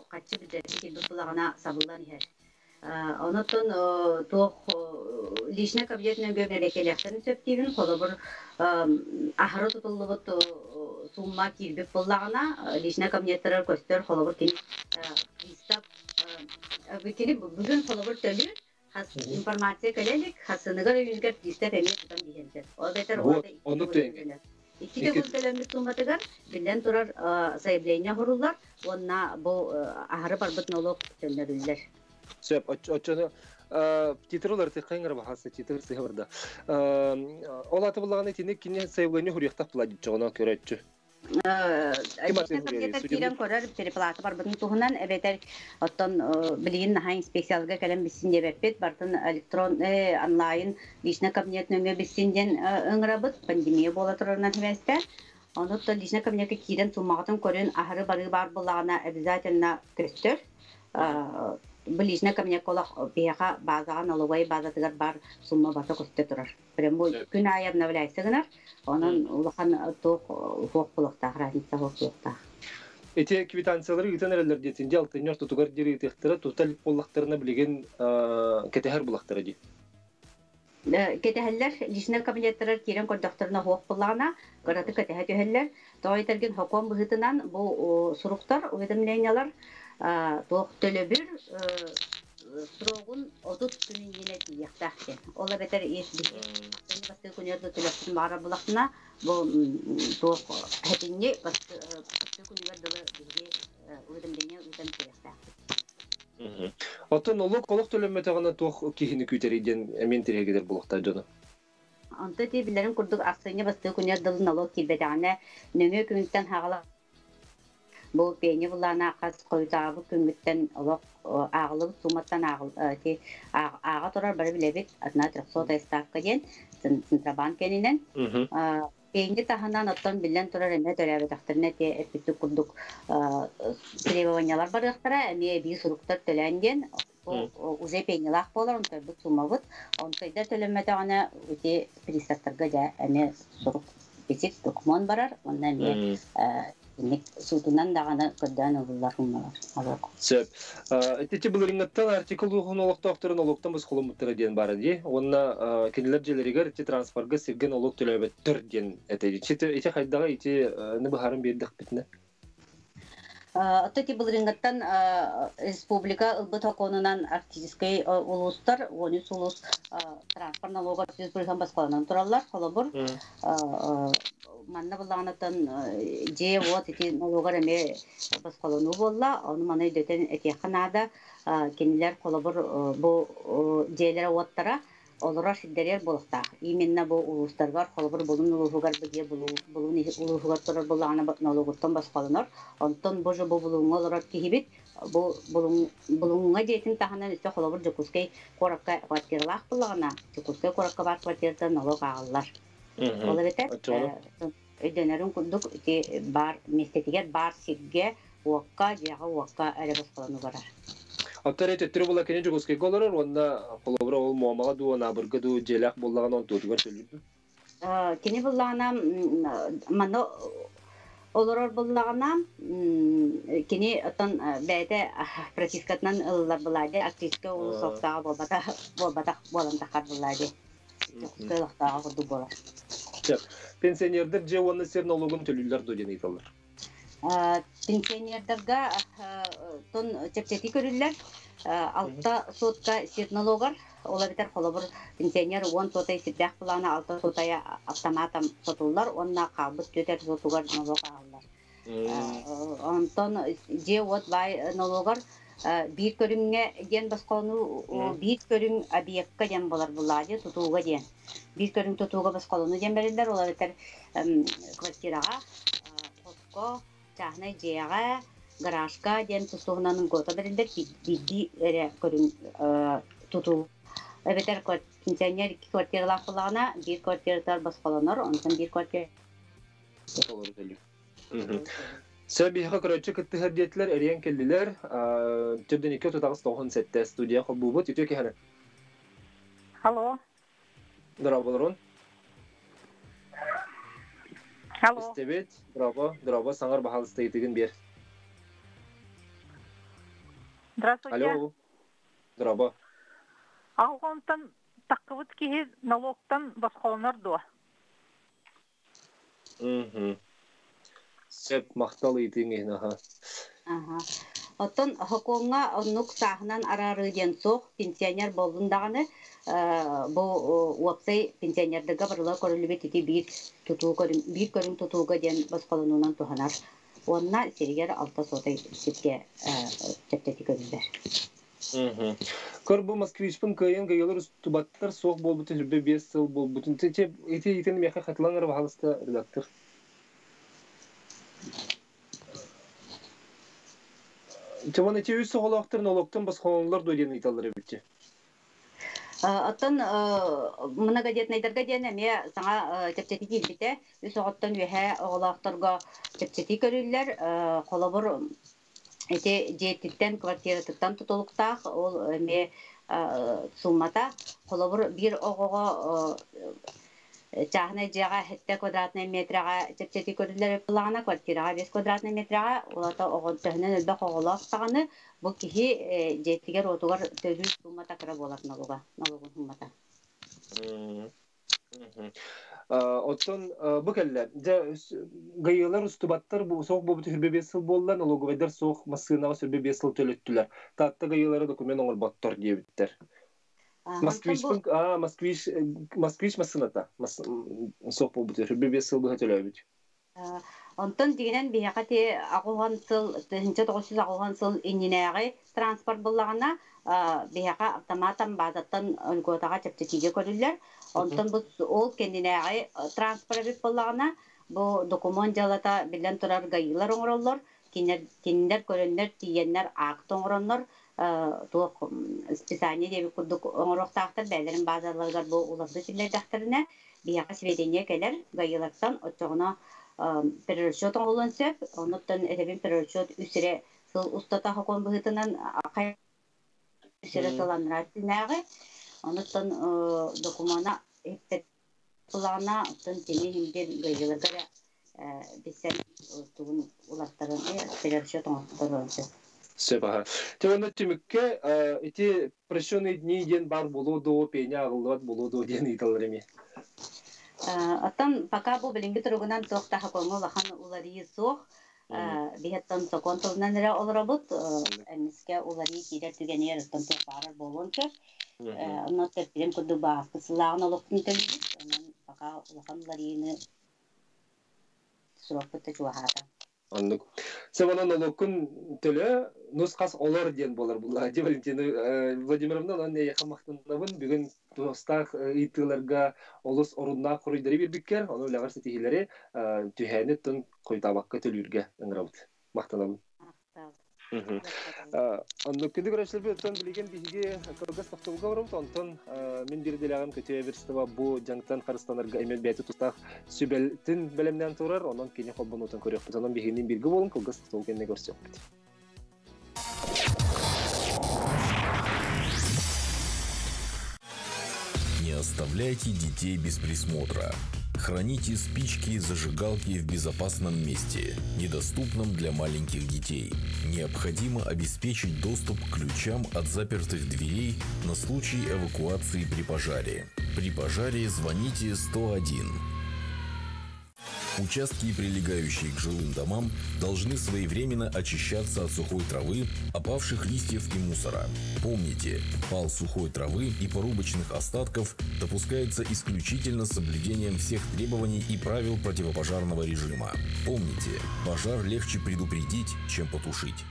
хаччы бюджетка киирбит булаҕына сабыллан иһэр. Онон туох личный кабинет нөҥүө бэрэбиэркэлиэхтэрин сөп диибин. Холобур, аһары тутуллубут сумма киирбит буоллаҕына, личный кабинеттарыгар көстөр, холобур, кини пристав кини бүгүн холобур төлүүр, хас информация кэлэ илик, хасыныгар өйүүргэр пристав эмиэ тутан биһэн сөп. Ол эбэтэр Вот, оннук тэҥҥэ. Икки төгүл төлөммүт сууматыгар биллэн турар заявление оһоруллар уонна бу аһары барбыт налог төннөрүллэр. Сөп, оччону титр уларытыахха ыҥыра баһааса титр сыһа барда. Ол аты буллаҕына итини кини заявление хуруйахтах була диччоҕуна көрөөччү. Киирэн көрөр переплата барбытын туһунан эбэтэр оттон билигин наһаа инспекцияларга кэлэн билсин диэбэппит бартын электрон онлайн личный кабинет нөҥүө билсин диэн ыҥырабыт пандемия буола турарынан сибээстээн онуттан личный кабинетка киирэн суммаҕытын көрөн аһары барыы баар буоллаҕына обязательно көстөр. Бу личный кабинетка олох биһиэхэ базаҕа налоговай базатыгар баар сумма барыта көстө турар. Прямой күн аайы обновляйся гынар. Онон улахан туох суох буолуохтаах, разница суох буолуохтаах. Ити квитанциялары ыытан эрэллэр диэтин дьэ алтынньы ортотугар диэри ыытыахтара, тута илик буоллахтарына билигин кэтэһэр булахтара дии. Кэтэһэллэр, личный кабинеттарар киирэн көрдөхтөрүнэ суох буоллаҕына, кыратык кэтэһэ түһэллэр. Тоҕо этэргин сокуон быһыытынан бу суруктар, уведомлениялар туох төлөбүр срогун 30 күн иннинэ тиийиэхтээх диэн. Ол эбэтэр ис биһи бастакы күнүгэр да төлөхпүтүн баҕарар булахтына, бу туох хэтинньи бастакы күнүгэр дылы биһиги уведомление ыытан кэлиэхтээхпит. Оттон олох олох төлөммөтөҕүнэ туох киһини күүтэрий диэн эмиэ интэриэһиргэтэр буолуохтаах дьону. Онто ти билэрин курдук ахсынньы бастакы күнүгэр дылы налог киирбэтэҕинэ нөҥүө күнтэн хаҕала Бу пеня былаана хас хойутаабыт күҥҥүттэн олох ааҕыллыбыт сууматтан ааҕа турар бары билэбит одна трехсотая ставка диэн Центробанк кэнинэн. Пенни таһынан оттон биллэн турар эмиэ төрөөбөтөхтөрүнэ те эппиттик курдук требованиялар барыахтара, эмиэ эбии суруктар төлөөн диэн уже пеннилаах буолар, онтойбут суммабыт. Онтойда төлөммөтөҕүнэ ити приставтарга дьэ эмиэ сурук бичик документ барар, онно эмиэ инник суутунан даҕаны көрдөөн ылыллар умналар. Сөп. Ити былырыҥҥыттан артикул уһун олохтоохторун олохтон босхоломмуттара диэн баар дии. Уонна кинилэр дьиэлэригэр ити транспорга сиргэ нолуок төлөөбөттөр диэн этэ. Ити хайдаҕа ити быһааран биэрдэхпитинэ. Отто ити былырыҥҥыттан республика ылбыт сокуонунан арктическай улуустар, 13 улуус транспорт налогар 100% босхолонон тураллар. Холобур, манна буллаҕынаттан дьиэ уот ити налогар эмиэ босхолонуу буолла. Ону маны өйдөтөн этиэххэ наада. Кинилэр холобур бу дьиэлэрэ уоттара олорор сирдэригэр буолуохтаах. Именно бу улуустаргар, холобур, Булун улууһугар бу дьиэ Булун улууһугар турар буллаҕына налогуттан босхолонор. Онтон бу же бу Булуҥҥа олорор киһибит бу Булуҥҥа дьиэтин таһынан өссө холобур Дьокуускай куоракка квартиралаах буллаҕына, Дьокуускай куоракка баар квартираттан налог ааҕыллар. Ол эбэтэр өйдөнөрүн курдук ити бар миэстэтигэр бар сиргэ, уокка, дьиэҕэ уокка эрэ босхолону барар. Оттон төттөрү була кини Дьокуускайга олорор уонна холобура ол Муомаҕа дуу, Анаабырга дуу дьиэлээх буоллаҕына онтуотугар төлүүр. Кини буллаҕына манна олорор буллаҕына кини оттон бэйэтэ пропискатынан ылыллар булаа дии, арктическай улуус олохтооҕо буолбатах буолан таххар буллаа дии. Дьокуускай олохтооҕо курдук буолар. Пенсионердар дьиэ уонна сир налогун төлүүллэр дуо диэн ыйыталлар. Пенсионердарга тон чэпчэтии көрүллэр. Алта сотка сир налогар, ол эбэтэр холобур пенсионер 10 сотай сирдээх былаана 6 сотая автоматом сотуллар, уонна хаалбыт түөтэр сотугар налог ааллар. Онтон дьиэ-уот баай налогар биир көрүҥҥэ диэн босхолонуу, биир көрүҥ объекка диэн буолар буллаа тутууга диэн. Биир көрүҥ тутууга босхолонуу диэн бэриллэр, ол эбэтэр квартираҕа, хоско, чааһынай дьиэҕэ, гаражка диэн тустууһунан гота бэриллэр биирдии эрэ көрүҥ тутуу. Эбэтэр пенсионер икки квартиралаах буоллаҕына, биир квартиратыгар босхолонор, онтон биир квартира Сөп, биһиэхэ көрөөччү кыттыһар диэтилэр, эрийэн кэллилэр. Төрдөн 2 38 97 студия холбуубут. Үтүө киһини. Алло. Дорооболорун. Алло. Истэбит. Дорообо, дорообо, саҥар баһаалыста ыйытыгын биэр. Здравствуйте. Алло. Дорообо. Алгонтан таххыбыт киһи налогтан босхолонор дуо? Сөп, махтал ыйытыыҥ иһин, аха. Аха. Оттон сокуоҥҥа оннук сааһынан араарыы диэн суох, пенсионер буоллун даҕаны, бу уопсай пенсионердарга барыла көрүллүбүт ити биир тутуу көрүҥ, биир көрүҥ тутууга диэн босхолонуунан туһанар. Уонна сиригэр алта сотай сиргэ чэпчэки көрүллэр. Көр бу москвичпын кыайан гайалар устубаттар суох буолбутун 25 сыл буолбутун ити итин миэхэ хатылаҥ эрэ баһаалыста редактор. Чыман ити үс оҕолоохтор налогтан босхолоноллор дуо диэн ыйыталлар эбитчи. Оттон многодетнайдарга диэн эмиэ саҥа чэпчэтии киирбитэ. Үс оҕоттон үөһээ оҕолоохторго чэпчэтии көрүллэр. Холобур, ити дьиэтиттэн, квартиратыттан тутулуктаах, ол эмиэ суммата. Холобур, биир оҕоҕо чааһынай дьиэҕэ 7 квадратнай метрэҕэ чэпчэтии көрүллэр буоллаҕына, квартираҕа 5 квадратнай метрэҕэ, улата оҕо төһөнөн элбэх оҕолоох даҕаны, бу киһи дьиэтигэр-уотугар төлүүр суммата кыра буолар налога, налогун суммата. Оттон бу кэллэ. Дьэ, ГАИлар устубаттар бу суох буолбут 25 сыл буолла, налоговайдар суох массыынаҕа 25 сыл төлөттүлэр. Таатта ГАИлара документ оҥорботтор диэбиттэр. Москвичпын, москвич, москвич массыыната суох буолбут 25 сыл быһа төлөөбүт. Онтон дьиҥинэн биһиэхэ ити аҕыс сыл, 1980 сыл иннинээҕи транспорт буллаҕына, биһиэхэ автоматом базаттан льготаҕа чэпчэтиигэ көрүллэр. Онтон бу ол кэннинээҕи транспорт эбит буоллаҕына, бу докумуон дьыалата биллэн турар ГАИлар оҥороллор. Кинилэр көрөннөр, тиийэннэр, акт оҥороннор, туох списание диэбит курдук оҥоруохтаахтар, бэйэлэрин базаларыгар бу уларда киллэрдэхтэринэ, биһиэхэ сведения кэлэр ГАИлартан, оччоҕуна перерасчет оҥоһуллуон сөп. Онуттан этэбин, перерасчет үс эрэ сыл устата сокуон быһыытынан үс эрэ сыл анараа өттүнээҕи. Онуттан докумуона иһиттэр оттон кини иһин ГАИларга эрэ билсэн тугун улартарын перерасчет оҥотторуон сөп. Сөп аха. Те онно түмүккэ ити прощенные дни диэн бар буолуо дуо, пеня аҕыллыбат буолуо дуо диэн ыйыталлар эмиэ. Оттон пока бу билиҥҥи туругунан туох да сокуоҥҥа улахан уларыйыы суох. Биһиттэн сокуон тылынан эрэ олоробут. Эмискэ уларыйыы киирэр түгэнигэр оттон туох баарар буолуон сөп. Онно тэппитим курдук бааспыт сыллааҕын олохтун төлүүбүт. Онон пока улахан уларыйыыны суруохпут да чугаһаата. Оннук. Сен онон олоккун төлө нус-хас олор диэн буолар булла. Ди Валентина Владимировна, онон эйиэхэ махтанабын. Бүгүн туостаах ыйытыыларга олус оруннаах хоруйдары биэрбиккэр, ону үлэҕэр ситиһиилэри түһээни тын хойутаабакка төлүүргэ ыҥырабыт. Махтанабын. Оннук күндү көрөөччүлэрбит, оттон билигин биһиги кылгас тохтобулга барабыт. Онтон мин биир идэлээҕим Көтүө Эверстова бу дьаҥтан харыстанарга эмиэ бэйэтэ тустаах сүбэлтин бэлэмнээн турар. Онон кини холбонуутун көрүөхпүт. Онон биһигинниин бииргэ буолун, кылгас тохтобул кэннэ көрсүөхпүт. Не оставляйте детей без присмотра. Храните спички и зажигалки в безопасном месте, недоступном для маленьких детей. Необходимо обеспечить доступ к ключам от запертых дверей на случай эвакуации при пожаре. При пожаре звоните 101. Участки, прилегающие к жилым домам, должны своевременно очищаться от сухой травы, опавших листьев и мусора. Помните, пал сухой травы и порубочных остатков допускается исключительно с соблюдением всех требований и правил противопожарного режима. Помните, пожар легче предупредить, чем потушить.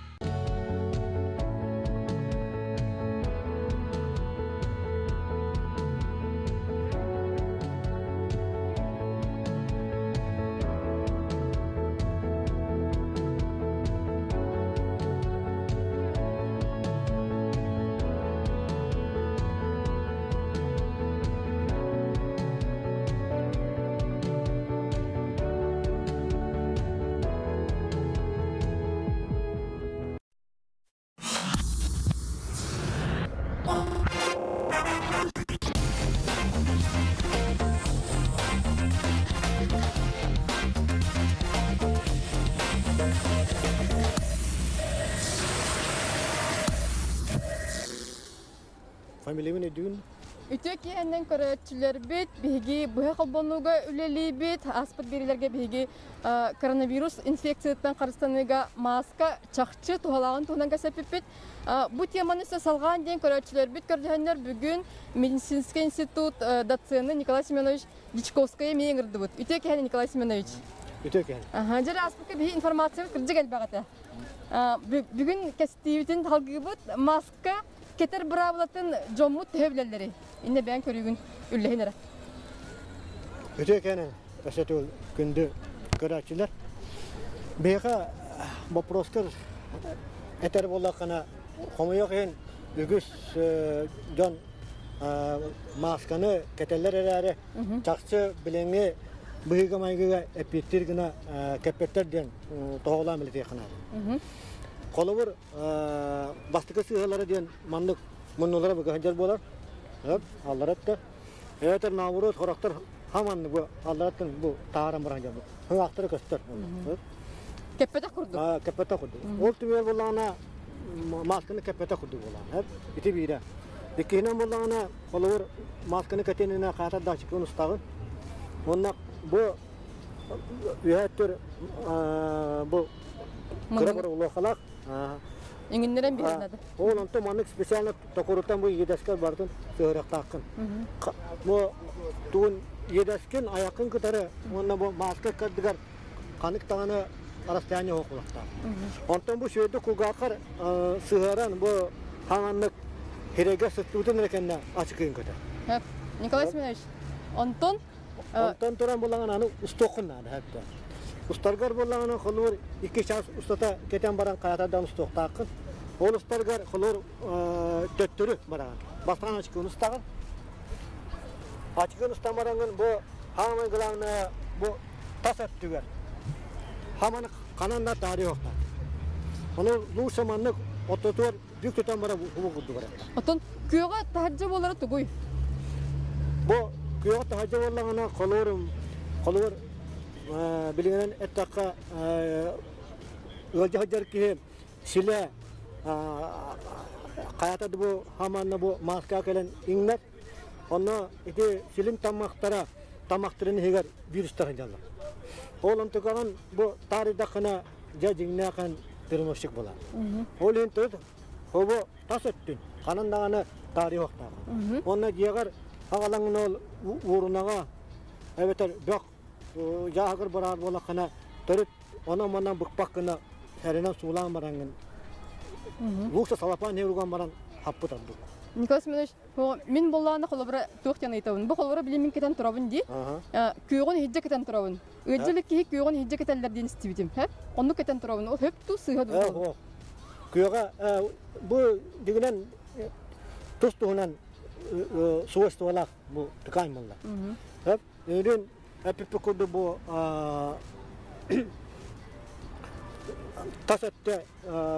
Фамилиябын өйдүүн. Үтүө киэһэннэн көрөөччүлэрбит, биһиги быһа холбонууга үлэлиибит. Ааспыт биэриилэргэ биһиги коронавирус инфекциятыттан харыстаныыга мааска чахчы туһалааҕын туһунан кэпсэппиппит. Бу теманы өссө салҕаан диэн көрөөччүлэрбит көрдөһөннөр бүгүн медицинский институт доцены Николай Семенович Дичковскайы эмиэ ыҥырдыбыт. Үтүө киэһэнэн, Николай Семенович. Үтүө киэһэн. Дьэ, ааспыкка биһи информациябыт кырдьык элбэх этэ. Бүгүн кэстиибитин салгыыбыт. Маска кетер быраабылатын дьоммут төһө билэллэрий? Инне бэйэҥ көрүүгүн үллэһин эрэ. Үтүө киэһэнэн, өссө төгүл күндү көрөөччүлэр. Биһиэхэ боппуруоскар этэр буоллаххына, хомойуох иһин үгүс дьон маасканы кэтэллэр эрээри, чахчы билиҥҥи быһыыга-майгыга эппиэттиир гына кэппэттэр диэн тоһоҕолоон билэтиэххэ наада. Холобур, бастакы сыыһалара диэн маннык муннулара быга сылдьар буолар. Аллара өттө. Эбэтэр наоборот хорохтор хаманны бу аллараттан бу тааран баран дьон хыҥаахтара көстөр. Кэппэтэх курдук. Кэппэтэх курдук. Ол түмүгэр буоллаҕына масканы кэппэтэх курдук буоллаҕына. Ити биирэ. Иккиһинэн буоллаҕына холобур масканы кэтиэнинэ хаатар датчикын устаҕын. Уонна бу үһэ өттүр бу кыра бір улуохалаах Иҥиннэрэн биһэн надо. Ол онтон маннык специально токурутан бу иэдэскэр барытын сыһырыахтааххын. Бу тугун иэдэскин айаккын кытары уонна бу маска кардыгар ханык даҕаны расстояние суох. Онтон бу сүөдү кулгааххар сыһыаран бу хаҥаннык хирэйгэ сыттыбытын эрэ кэннэ ачыкыын көтөр. Николай Семенович, онтон Онтон туран булаҥан аны устуоххун наада хэптэ. Устаргар буоллаҕына холуур 2 час устата кетен баран хайатардан устуохтааххын. Ол устаргар холуур төттөрү бараҕын. Бастаан очкуун устаҕын. Очкуун устан бараҥҥын бу хаамай главное бу тас өттүгэр хаманы ханан да таарыйыахтаах. Ону лучше маннык оттотугар бүк тутан бара бу курдук барар. Оттон күөҕэ таһырдьа буолара тугуй? Бу күөҕэ таһырдьа буоллаҕына холуур холуур билигинэн эттэххэ ыалдьа сылдьар киһи силэ хайата бу хаманна бу мааска кэлэн иҥнэр. Онно ити силин таммахтара тамахтарын иһигэр вирустар сылдьаллар. Ол онтукаҕын бу таарыйдаххына дьэ дьиҥнээхэн переносчик буолар. Ол иһин төрүт хобу тас өттүн ханан даҕаны таарыйыахтаах. Уонна дьиэҕэр аҕалаҥын ол уурунаҕа эбэтэр бөх дьааһыгар бараар буолаххына төрүт онон-манан быкпаккына сэрэнэн суулаан бараҥҥын лучше салапаан иһэ баран хаппыт ордук. Николай Семенович, мин боллаана холобура туох диэн ыйытабын. Бу холобура билин мин кетен турабын дии. Күөҕүн иһирдьэ кетен турабын. Ыалдьылык киһи күөҕүн иһирдьэ кетеллэр диэн истибитим. Оннук кетен турабын. Ол хөп туу сыыһа дуу? Күөҕэ бу дигинэн тус туһунан свойстволаах бу ткань буолла. Хөп Өлүн эппиппит курдук бу тас өттө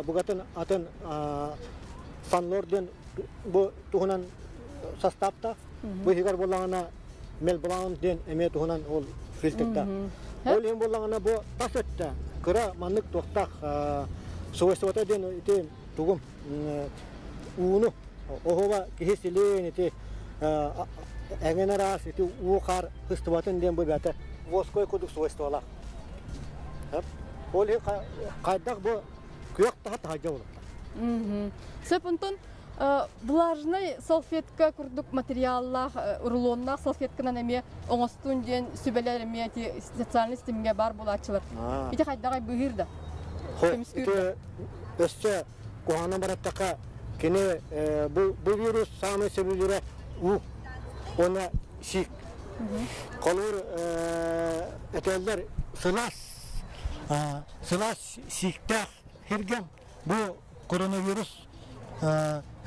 бугатын атын Санлор диэн бу туһунан састааптаах. Бу иһигэр буоллаҕына Мелблаун диэн эмиэ туһунан ол фильтрдаах. Ол иһин буоллаҕына бу тас өттө кыра маннык туохтаах свойствота диэн ити тугум ууну оһуоба киһи силин ити эҥин араас ити уу хаар сыстыбатын диэн бу бэйэтэ воской курдук свойстволаах. Ол иһин хайдах бу күөх таһа таһырдьа буолуохтаах. Сөп онтон влажнай салфетка курдук материаллаах рулоннаах салфетканан эмиэ оҥостун диэн сүбэлэр эмиэ ити социальный ситимҥэ баар буолааччылар. Ити хайдаҕай быыһыыр да? Көмүскүүр да? Өссө куһаҕана бараттахха кини бу бу вирус саамай сөбүлүүрэ уу уонна сиик. Холобур этэллэр сылаас сылаас сииктээх сиргэ бу коронавирус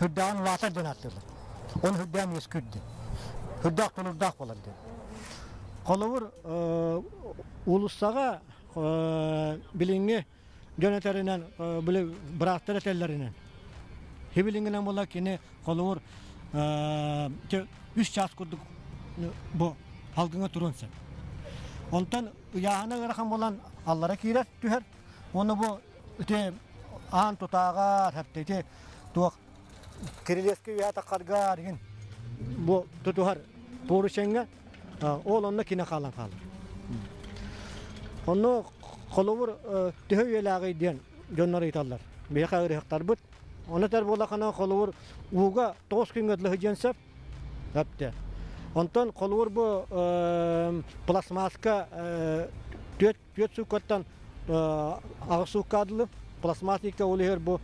үрдээҕин улаатар диэн ааттыыллар. Оны үрдээн үөскүүр диэн. Үрдээх тулурдаах буолар диэн. Холобур уулуссаҕа билиҥҥи дьон этэринэн, били бырааттар этэллэринэн, хибилиҥинэн буолла кини холобур үс чаас курдук бу алгыҥа туруон сөп. Онтон ыйааһына ыарахан буолан аллара киирэр түһэр. Уонна бу ити аан тутааҕар хэпте ити туох кирилиэскэ үөһэ таххарга игин бу тутуһар поручеҥҥа ол онно кине хаалан хаалар. Онно холобур төһө үйэлээҕий диэн дьоннор ыйыталлар. Биһиэхэ ыарыһахтарбыт. Ону этэр буоллахына холобур ууга 9 күҥҥэ дылы сылдьыан сөп. Өптө. Онтон холобур бу пластмасска түөрт сууккаттан 8 суукка дылы пластмассика ол иһэр бу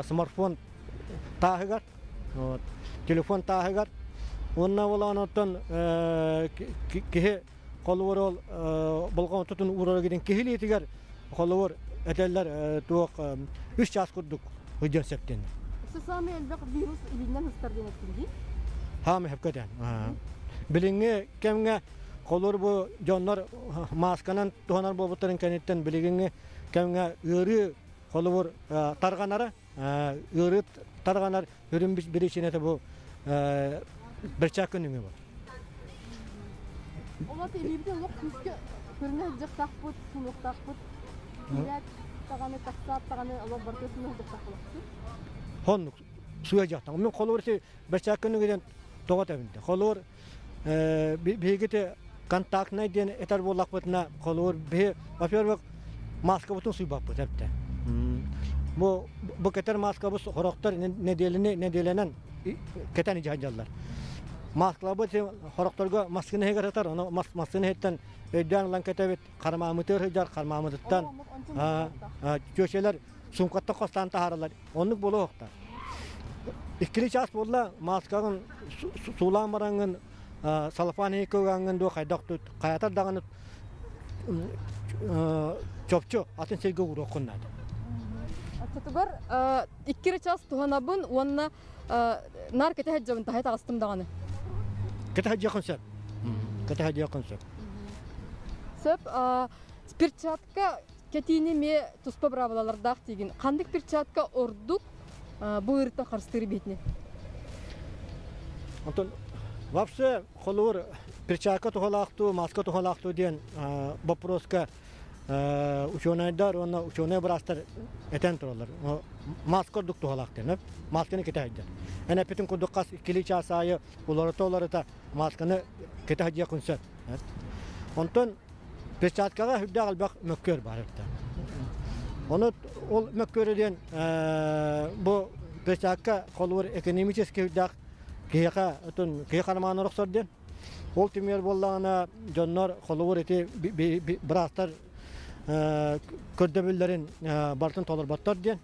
смартфон тааһыгар телефон тааһыгар уонна ол оттон киһи холобур ол болҕомтотун уурара гидин киһи илиитигэр холобур этэллэр туох үс чаас курдук сылдьан сөп диэннэр. Саамай элбэх вирус илиинэн ыстар диэн эттин дии? Хаамай хөпкө этэн. Билиҥҥи кэмҥэ холобур бу дьоннор маасканан туһанар буолбуттарын кэнниттэн билигиҥҥи кэмҥэ ыарыы холобур тарҕанара ыарыы тарҕанар үрүн биричиинэтэ бу бэрчээккэ нүҥү бар. Олор илиибитин олох күүскэ көрүнэ сылдьыахтаахпыт, сунуохтаахпыт. Киирээт даҕаны, тахсаат даҕаны олох барыта суна сылдьыахтаахпыт. Хоннук суя дьахтан. Мен холобур си бэрчээккэ нүҥүдэн тоҕо тэбинде. Холобур биһигити контактнай диэн этэр буоллахпытына холобур биһи во-первых маскабытын суйбаппыт эптэ. Бу бу кэтэр маскабыт хорохтор нэдиэлэни нэдиэлэнэн кэтэн дьаһаллар. Маскалабыт хорохторго маскыны иһигэр сытар, ону маскыны иһиттэн өйдөөн ылан кэтэбит, хармаамытыгар сылдьар, хармаамытыттан чүөчэлэр суумкаттан хостаан таһаараллар. Оннук буолуохтаах. Иккили чаас буолла, мааскаҕын суулаан бараҥҥын, салафан иһиккэ угаҥҥын дуо хайдах тут хайатар даҕаны Чопчу атын сиргэ ууруоххун наада. Оччотугар икки час туһанабын уонна наар кэтэ сылдьабын таһай таҕыстым даҕаны. Кэтэ сылдьыаххын сөп. Кэтэ сылдьыаххын сөп. Сөп. Перчатка кэтиини эмиэ туспа быраабылалардаах диигин. Ханнык перчатка ордук бу ыарыыттан харыстыыр биһитини? Онтон вообще холобур перчатка туһалаах дуу, маска туһалаах дуу диэн боппуруоска учуонайдар уонна учуонай быраастар этэн тураллар. Маска ордук туһалаах диэн. Масканы кэтэ сылдьар. Эн эппитин курдук хас иккилии чаас аайы уларыта-уларыта масканы кэтэ сылдьыаххын сөп. Онтон перчаткаҕа сүрдээх элбэх мөккүөр баар эбит. Ону ол мөккүөрү диэн бу перчатка холобур экономический сүрдээх киһиэхэ отун киһи харамаанар охсор диэн. Ол түмүгэр буоллаҕына дьоннор холобур ити быраастар көрдөбүллэрин барытын толорботтор диэн.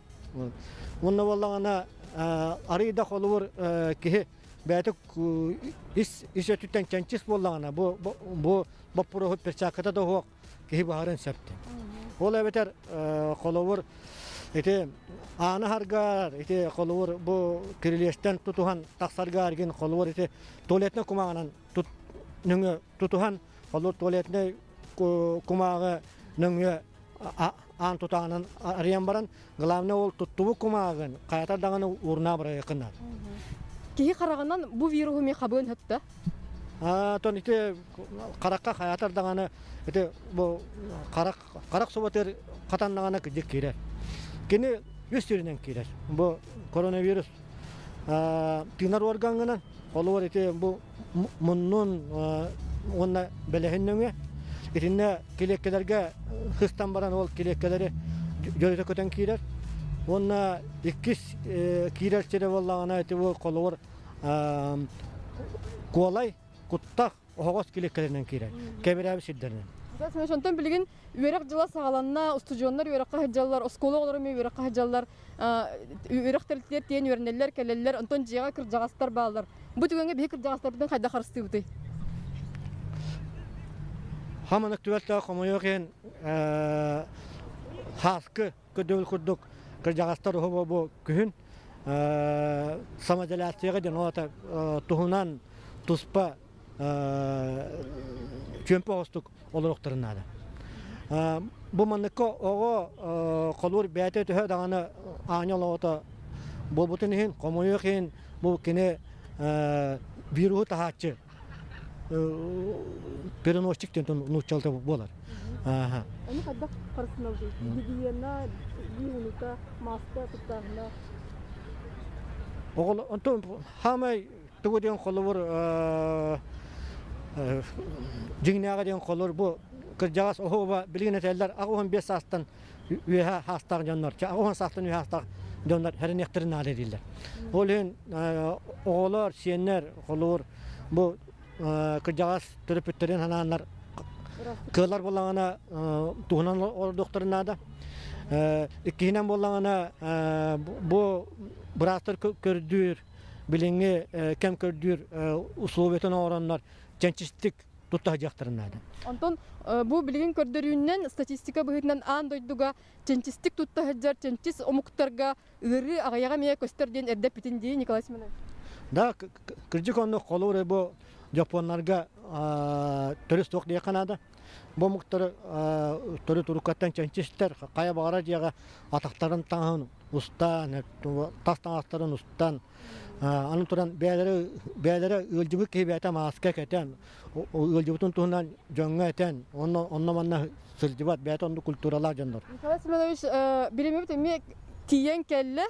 Уонна буоллаҕына арыый да холобур киһи бэйэтэ ис ис өттүттэн чэнчис буоллаҕына бу бу боппуруоһу перчатката да суох киһи баһарын сөп Ол эбэтэр холобур ити ааны харгаар ити холобур бу кирилиэстэн тутуһан тахсарга аргин холобур ити туалетнай кумааҕынан тут нөҥүө тутуһан холобур туалетнай кумааҕы нөҥүө аан тутаҕынан арыйан баран главное ол туттубут кумааҕын хайатар даҕаны уурунаа бырайыаккын наада. Киһи хараҕынан бу вируһу ми хабыан хөттө? Тон ити харахха хайатар даҕаны ити бу харах харах субатыр хатаннаҕына кырдьык киирэр. Кини үс сиринэн киирэр. Бу коронавирус тыынар органынан, холобур ити бу муннун уонна бэлэһин нөҥүө итиннэ килиэккэлэргэ сыстан баран ол килиэккэлэри дьөлүтэ көтөн киирэр. Уонна иккис киирэр сирэ буоллаҕына ити бу холобур куолай, куттах, оһоҕос килиэккэлэринэн киирэр. Кэбирээбит сирдэринэн. Онтон билигин үөрэх дьыла саҕаланна, устудьуоннар үөрэххэ сылдьаллар, оскуола оҕолоро эмиэ үөрэххэ сылдьаллар, үөрэх тэрилтэлэр тиийэн үөрэнэллэр, кэлэллэр, онтон дьиэҕэ кырдьаҕастар бааллар. Бу түгэҥҥэ биһи кырдьаҕастарбытын хайдах харыстыыбытый? Хаманык түбэлтэҕэ хомойуох иһин хааскы көрдөбүл курдук кырдьаҕастар уһу бу күһүн самоизоляцияҕа диэн ол туһунан туспа чүөмпэ оҕустук олоруохтарын наада. Бу манныкка оҕо холуур бэйэтэ төһө даҕаны аанньал оҕото буолбутун иһин, хомойуох иһин бу кини вируһу таһааччы переносчик диэн нууччалыта буолар. Ону хайдах харыстынабытый? Гигиена, гигиенута, маска туттааһына. Оҕолор онтон хаамай тугу диэн холобур дьиҥнээҕэ диэн холобур бу кырдьаҕас оһуоба билигин этэллэр 85 саастан үөһэ саастаах дьоннор 80 саастан үөһэ саастаах дьоннор хэрэниэхтэрин наада дииллэр. Ол иһин оҕолор, сиэннэр холобур бу кырдьаҕас төрөппүттэрин санааннар кыаллар буоллаҕына туһунан олордуохтарын наада. Иккиһинэн буоллаҕына бу быраастар көрдүүр билиҥҥи кэм көрдүүр условиятын оҥороннор чэнчистик тутта сылдьыахтарын наада. Онтон бу билигин көрдөрүүнэн статистика быһыытынан аан дойдуга чэнчистик тутта сылдьар чэнчис омуктарга ыарыы аҕыйаҕа эмиэ көстөр диэн эрдэ эппитин дии Николай Семенович. Да, кырдьык оннук холобур бу дьоппуоннарга төрүс суох диэххэ наада. Бу омуктары төрүт уруккаттан чэнчистэр хайа баҕарар дьиэҕэ атахтарын таҥаһын устан, тас таҥастарын устан, аны туран бэйэлэрэ бэйэлэрэ ыалдьыбыт киһи бэйэтэ мааска кэтэн, ыалдьыбытын туһунан дьоҥҥо этэн, онно онно манна сылдьыбат бэйэтэ оннук культуралаах дьоннор. Николай Семенович, билиммит эмиэ тиийэн кэллэ.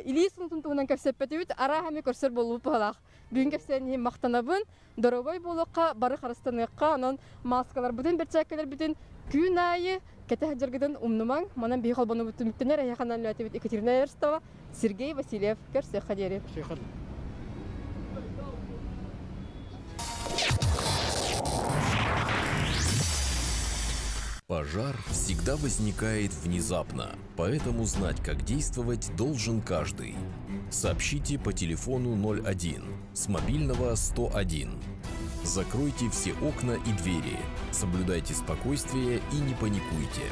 Илии сунутун туһунан кэпсэппэтибит, арааһа эмиэ көрсөр буоллубут быһалаах. Бүгүн кэпсээн иһин махтанабын. Доруобай буолуохха, бары харыстаныахха, онон мааскаларбытын, бэрчээккэлэрбитин күн аайы кэтэ сылдьаргытын умнумаҥ. Манан биһи холбонубут түмүктэнэр эһиэхэ анаан Екатерина Эверстова, Сергей Васильев. Көрсүөххэ диэри. Пожар всегда возникает внезапно, поэтому знать, как действовать, должен каждый. Сообщите по телефону 01 с мобильного 101. Закройте все окна и двери. Соблюдайте спокойствие и не паникуйте.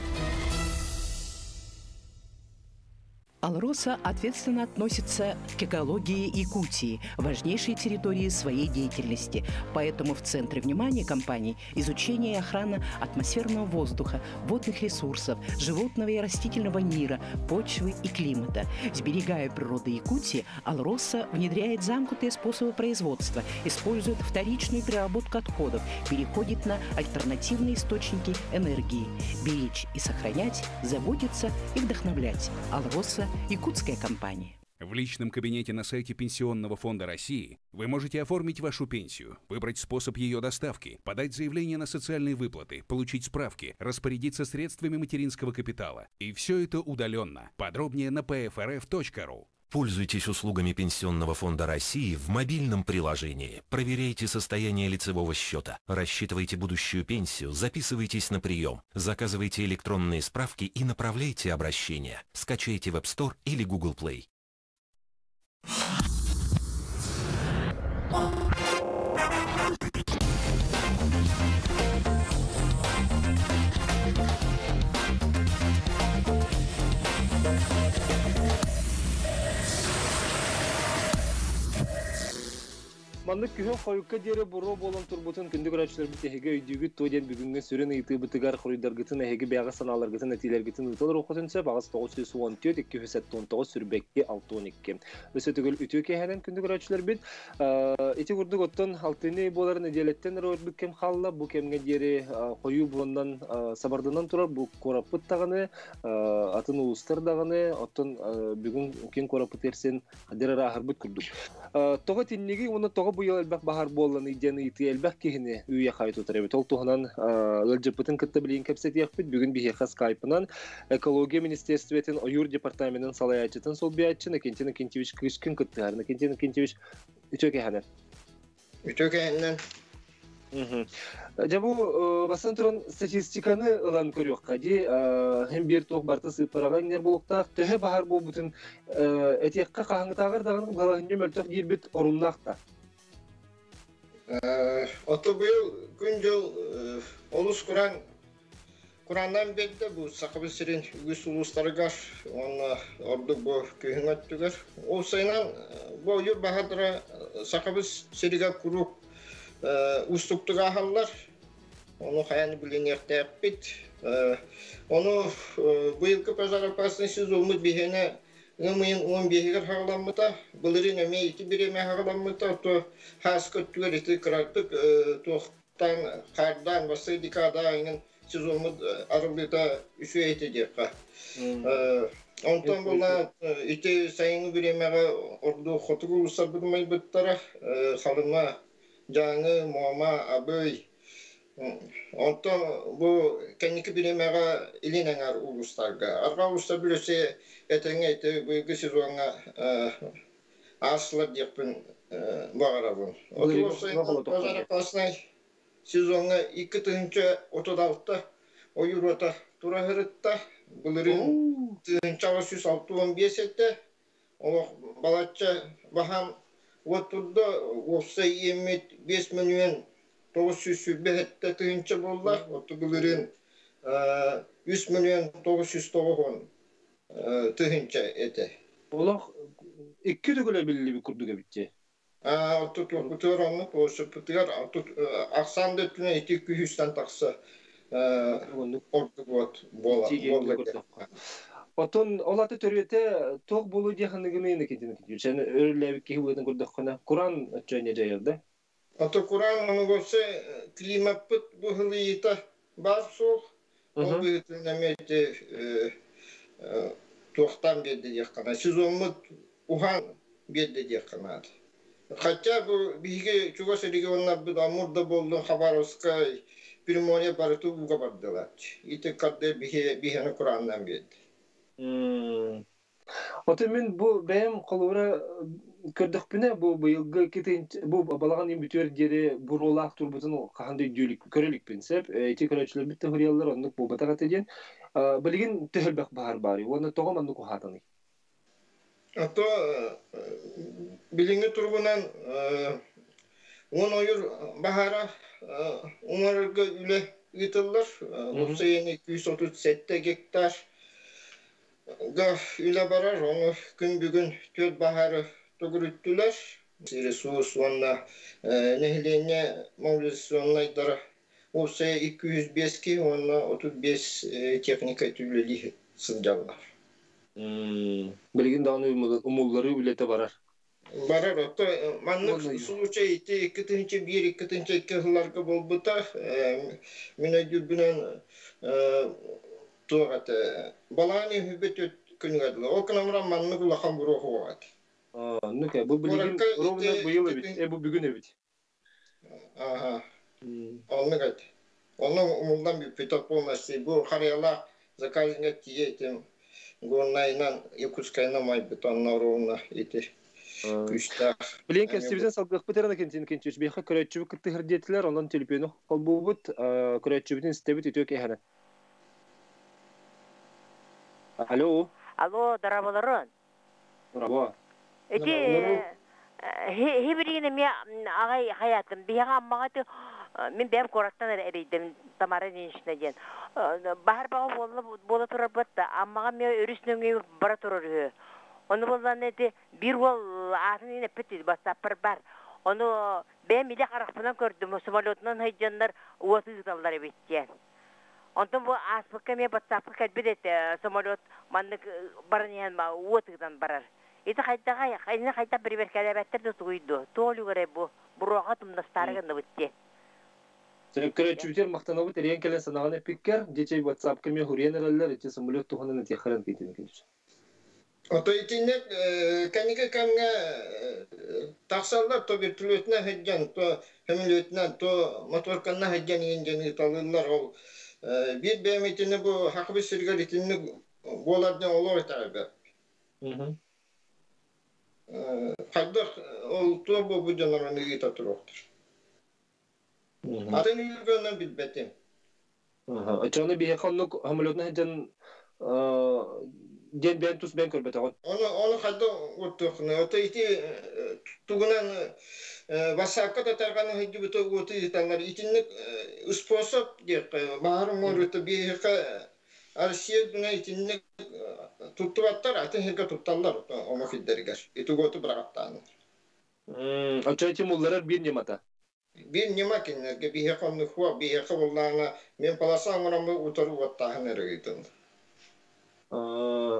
Алроса ответственно относится к экологии Якутии, важнейшей территории своей деятельности. Поэтому в центре внимания компании изучение и охрана атмосферного воздуха, водных ресурсов, животного и растительного мира, почвы и климата. Сберегая природу Якутии, Алроса внедряет замкнутые способы производства, использует вторичную переработку отходов, переходит на альтернативные источники энергии. Беречь и сохранять, заботиться и вдохновлять. Алроса – якутская компания. В личном кабинете на сайте Пенсионного фонда России вы можете оформить вашу пенсию, выбрать способ ее доставки, подать заявление на социальные выплаты, получить справки, распорядиться средствами материнского капитала. И все это удаленно. Подробнее на pfrf.ru. Пользуйтесь услугами Пенсионного фонда России в мобильном приложении. Проверяйте состояние лицевого счета, рассчитывайте будущую пенсию, записывайтесь на прием, заказывайте электронные справки и направляйте обращения. Скачайте в App Store или Google Play. Маннык күһүн хойукка диэри буруо буолан турбутун күндү көрөөччүлэрбит эһиги өйдүүгүт туо диэн бүгүҥҥү сүрүн ыйытыыбытыгар хоруйдаргытын эһиги бэйэҕит санааларгытын этиилэргитин ыыталар уоххутун сөп аҕыс 914 279 сүрбэкки 62. Өссө төгүл үтүө киэһэнэн күндү көрөөччүлэрбит. Ити курдук оттон алтынньы буолар нэдиэлэттэн эрэ ордук кэм хаалла. Бу кэмҥэ диэри хойуу буоннан сабарданан турар бу куораппыт даҕаны атын улуустар даҕаны оттон бүгүн киин куораппыт эрсин дэр ырааһырбыт курдук. Тоҕо итинниги уонна тоҕо быйыл элбэх баһар буолланый диэн ыйытыы элбэх киһини үүйэ-хай тутар эбит. Ол туһунан ыалдьыппытын кытта билигин кэпсэтиэхпит. Бүгүн биһиэхэ скайпынан экология министерствотын ойуур департаменын салайааччытын солбуйааччы Накентин Акинтьевич Кышкин кыттыһар. Накентин Акинтьевич, үтүө кэһэнэр. Үтүө кэһэннэн. Дьэ бу бастан туран статистиканы ылан көрүөххэ дии. Һин биир туох барыта сыыппараҕа иҥнэр буолуохтаах. Төһө баһар буолбутун этиэххэ хаһыҥытааҕар даҕаны балаһынньа мөлтөх диирбит оруннаах да. Ото быйыл күн-дьыл олус кураан курааннаан биэрдэ бу Сахабыт сирин үгүс улуустарыгар уонна ордук бу күһүн өттүгэр. Ол сайынан бу ойуур баһаардара Сахабыт сиригэр куруук уустуктук ааһаллар. Ону хайаан билиниэхтээхпит. Ону быйылгы пожароопасный сезоммут биһиэнэ ыам ыйын 15-игэр хаҕаламмыта. Былырыын эмиэ ити бириэмэ хаҕаламмыта. То хааска өттүгэр ити кыратык туохтаан хаардаан бастакы декада иҥин сезоммут арыллыыта үчүгэй этэ диэххэ. Онтон була ити сайыҥҥы бириэмэҕэ ордук хотугу улуустарбыт умайбыттара. Халыма, Дьааҥы, Муома, Абый. Онтон бу кэнники бириэмэҕэ илин эҥээр улуустарга. Арҕаа улуустар бүрүсэ этэҥҥэ ити быйылгы сезоҥҥа ааслар диэхпин баҕарабын. Пожароопасный сезоҥҥа 2036 ойууруота тура сырытта. Былырыын 1865 этэ. Олох балачча баһаам уот турда. Уопсай иэммит 5 мөлүйүөн 927 тыһыынча буолла. Отту былырыын 3 мөлүйүөн 990 тыһыынча этэ. Олох икки төгүл эбиллибит курдук эбит дии. Отут оннук буолсуппутугар ахсаан да өттүнэн ити күһүстэн тахса ордук вот буола буолла. Отон ол аты төрүөтэ туох буолуо диэх аныгыны инникитин сен өрүлээбит киһи быһыытын көрдөххүнэ куран оччоня дьайар да. Ото куран онугосе климаппыт быһылыйыта баар суох. Ол быһыытын эмиэ ити туохтаан биэрдэ диэххэ сезоммут уһаан биэрдэ диэххэ наада. Хотя бу биһиги чугас регионнарбыт Амур да буоллун, Хабаровскай, Приморье барыта ууга бардылар. Ити карды биһиэни курааннаан биэрди. Ото мин бу бэйэм холобура көрдөхпүнэ бу быйылгы бу балаҕан ыйын бүтүөр диэри буруолаах турбутун хаһан да өйдүү көрө иликпин сөп. Ити көрөөччүлэрбит да суруйаллар оннук буолбатах этэ диэн. Билигин төһө элбэх баһаар баарый уонна тоҕо маннык уһаатаный? А то билиҥҥи туругунан 10 ойуур баһаара умарарга үлэ ыытыллар. Уопсайынан 237 гектар га үлэ барар. Ону күн бүгүн түөрт баһаары төгүрүттүлэр. Ресурс уонна нэһилиэнньэ мобилизационнайдара уопсайа 205 киһи уонна 35 техника үлэлии сылдьаллар. Билигин даҕаны умулларыы үлэтэ барар. Барар. Ото маннык случай ити 2001-2002 сылларга буолбута. Мин өйдүүрбүнэн туох этэ балаҕан үһүбүт күнүгэр дылы. Ол гынан баран маннык улахан буруо суох этэ. Ну-ка, бу билигин ровно быйыл эбит. Бу бүгүн эбит. Аха. Оннук эт. Онно умуллан бүппүтэ полностью. Бу харыйалаах заказника тиийэ этим Горнайынан, Якутскайынан майбыт онно ровно ити күүстээх. Билигин кэпсибитин салгыахпыт эрэ Кентин Кентич. Биһиэхэ көрөөччүбүт кыттыһар диэтилэр, онон төлөпүөнү холбуубут, көрөөччүбүтүн истэбит үтүө киэһэнэн. Алло. Алло, дорооболорун. Браво. Ити хибиригин эмиэ аҕай хайаатым. Биһиэхэ Аммаҕа ити мин бэйэм куораттан эрэ эрийдим Тамара Ильинична диэн. Баһар баҕа буолла буола турарбыт да Аммаҕа эмиэ өрүс нөҥүө бара турар үһү. Ону буоллаҕына ити биир уол аатын иһин эппит ватсаппар бар. Ону бэйэм илэ харахпынан көрдүм самолетунан сылдьаннар уот ыыталлар эбит диэн. Онтон бу ааспыкка эмиэ батсаапка кэлбит этэ, самолет маннык баран иһэн уот ыытан барар. Ити хайдаҕай, ини хайдах бирибэркэлээбэттэр да тугуй дуо? Туох үлүгэрэй бу? Буруоха тумнастаары гынныбыт дии. Көрөөччүбүтүгэр махтанабыт эрийэн кэлэн санаҕын эппиккэр, дьэ WhatsApp-ка эмиэ хуруйан эрэллэр, ити самолет туһунан этиэххэрин киитин күнүс. Ото итинник кэнники кэмҥэ тахсаллар то вертолетунан сылдьан, то сөмөлүөтүнэн, то моторканан сылдьан иһин дьон ыыталыыллар. Ол биир бэйэм итини бу Хахыбы сиригэр итинник буолар диэн олох итэҕэйбэт. Хайдах ол туох буолбут дьоннорун ыыта туруохтар. Атын үүргөннөн билбэтим. Оччоҕуна биһиэхэ оннук самолетунан сылдьан диэн бэйэн тус бэйэн көрбөтөҕүн. Ону ону хайдах уоттуоххунуй? Ото ити тугунан бассаапка да тарҕана сылдьыбыта уоту ыыталлар. Итинник способ диэххэ баһар оҥорута биһиэхэ Россия үрдүнэн итинник туттубаттар, атын сиргэ тутталлар омук сирдэригэр. Ити уоту быраҕаттааннар. Оччо ити мулларар биир ньымата. Биир ньыма кинилэргэ биһиэхэ оннук суох, биһиэхэ буоллаҕына мин полоса оҥороммун утары уоттааһын эрэ ыытыллар.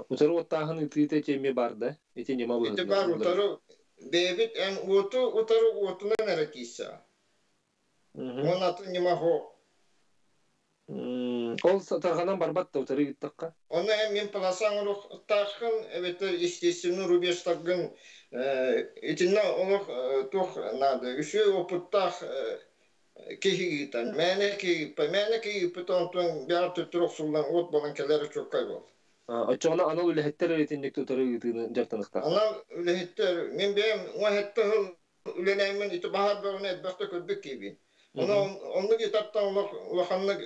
Утары уоттааһын ыытыыта ити эмиэ баар да? Ити ньыма Ити баар утары бэйэбит эн уоту утары уотунан эрэ киирсэҕин. Уонна атын ньыма суох. Ол тарҕанан барбат да утары ыыттахха? Ону эн мин полоса оҥоруохтааххын эбэтэр естественный рубежтаргын итиннэ олох туох наада үчүгэй опыттаах киһи ыытан мээнэ киһи ыыппа мээнэ киһи ыыппыта онтон бэҕэр төттөрү охсуллан уот буолан кэлэрэ чуолкай буолла. Оччоҕуна анал үлэһиттэр эрэ итинник утары ыытыыны дьарыктаныахтаахтар. Анал үлэһиттэр мин бэйэм 17 сыл үлэлээммин ити баһаар бөҕөнү элбэхтэ көрбүт киһибин. Онон оннук ыытартан олох улаханнык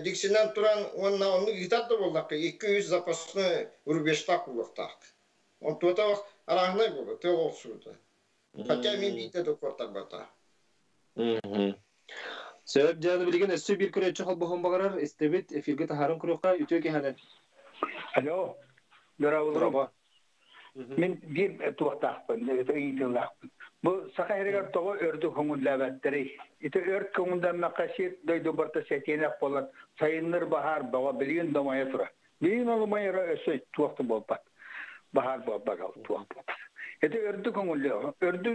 диксинэн туран уонна оннук ыытар да буоллахха 2-3 запасной рубежтаах буолуохтаах. Онтуота арааһынай буолар, тыал охсуута. Хотя мин биирдэ да куоттарбата. Сөп дьааны билигин өссө биир көрөөччү холбоһун баҕарар истэбит эфиргэ таһааран көрүөххэ үтүө киһинэн. Алло, дорооболорум. Мин биир туохтаахпын, ыйытыылаахпын. Бу Саха сиригэр тоҕо өрдү көҥүллээбэттэрий? Ити өрт көҥүллэммэккэ сир дойду барыта сэтиэнэх буолан сайынныр баһаар бөҕө билигин да умайа турар. Билигин ол умайара өссө туох да буолбат. Баһаар буолбат ол туох буолбат. Ити өрдү көҥүллүөх, өрдү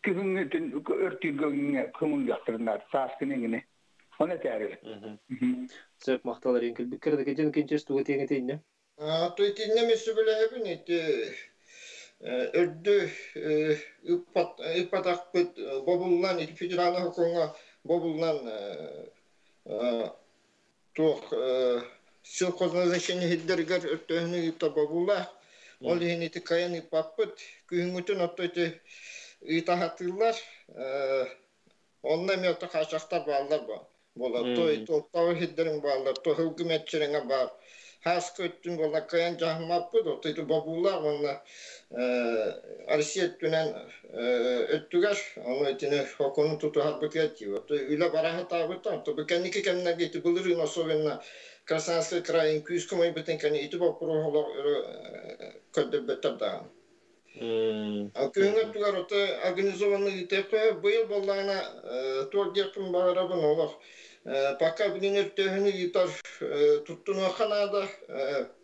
күһүҥҥүтүн өртүүргэ көҥүллүөхтэрин наада, сааскыны иҥини. Оны этээрибин. Сөп махтал эрин кэлбиккэр да кэтин кинчес туга тиэҥ этинне. То итиннэ мен сөбүлэһэбин ити өрдү ыппатахпыт бобуллан ити федеральный сокуоҥҥа бобуллан туох сельхозназначение сирдэригэр өртөөһүнү ыыта бобуулаах. Ол иһин ити кайан ыыппаппыт. Күһүҥҥүтүн отто ити ыыта сатыыллар. Онно эмиэ ото хаачахтар бааллар буолар. То оттоҕу сирдэриҥ бааллар, то сылгы мэччирэҥэ баар. Хаска өттүн буолла кыайан дьаһаммаппыт, отойду бобуулаах уонна Россия өттүнэн өттүгэр, ону итини окуну тутуһарбытыгар тиийбит. Үлэ бара сатаабыт, онто бу кэнники кэмнэргэ ити былырыын особенно Красноярскай крайын күүскэ умайбытын кэннэ ити боппуруоһу олох көрдөрбөттөр даҕаны. Күһүҥҥү өттүгэр ото организованный ыытыахха быйыл буоллаҕына туох диэхпин баҕарабын олох пока билин өртөөһүнү ыытар туттунуохха наада.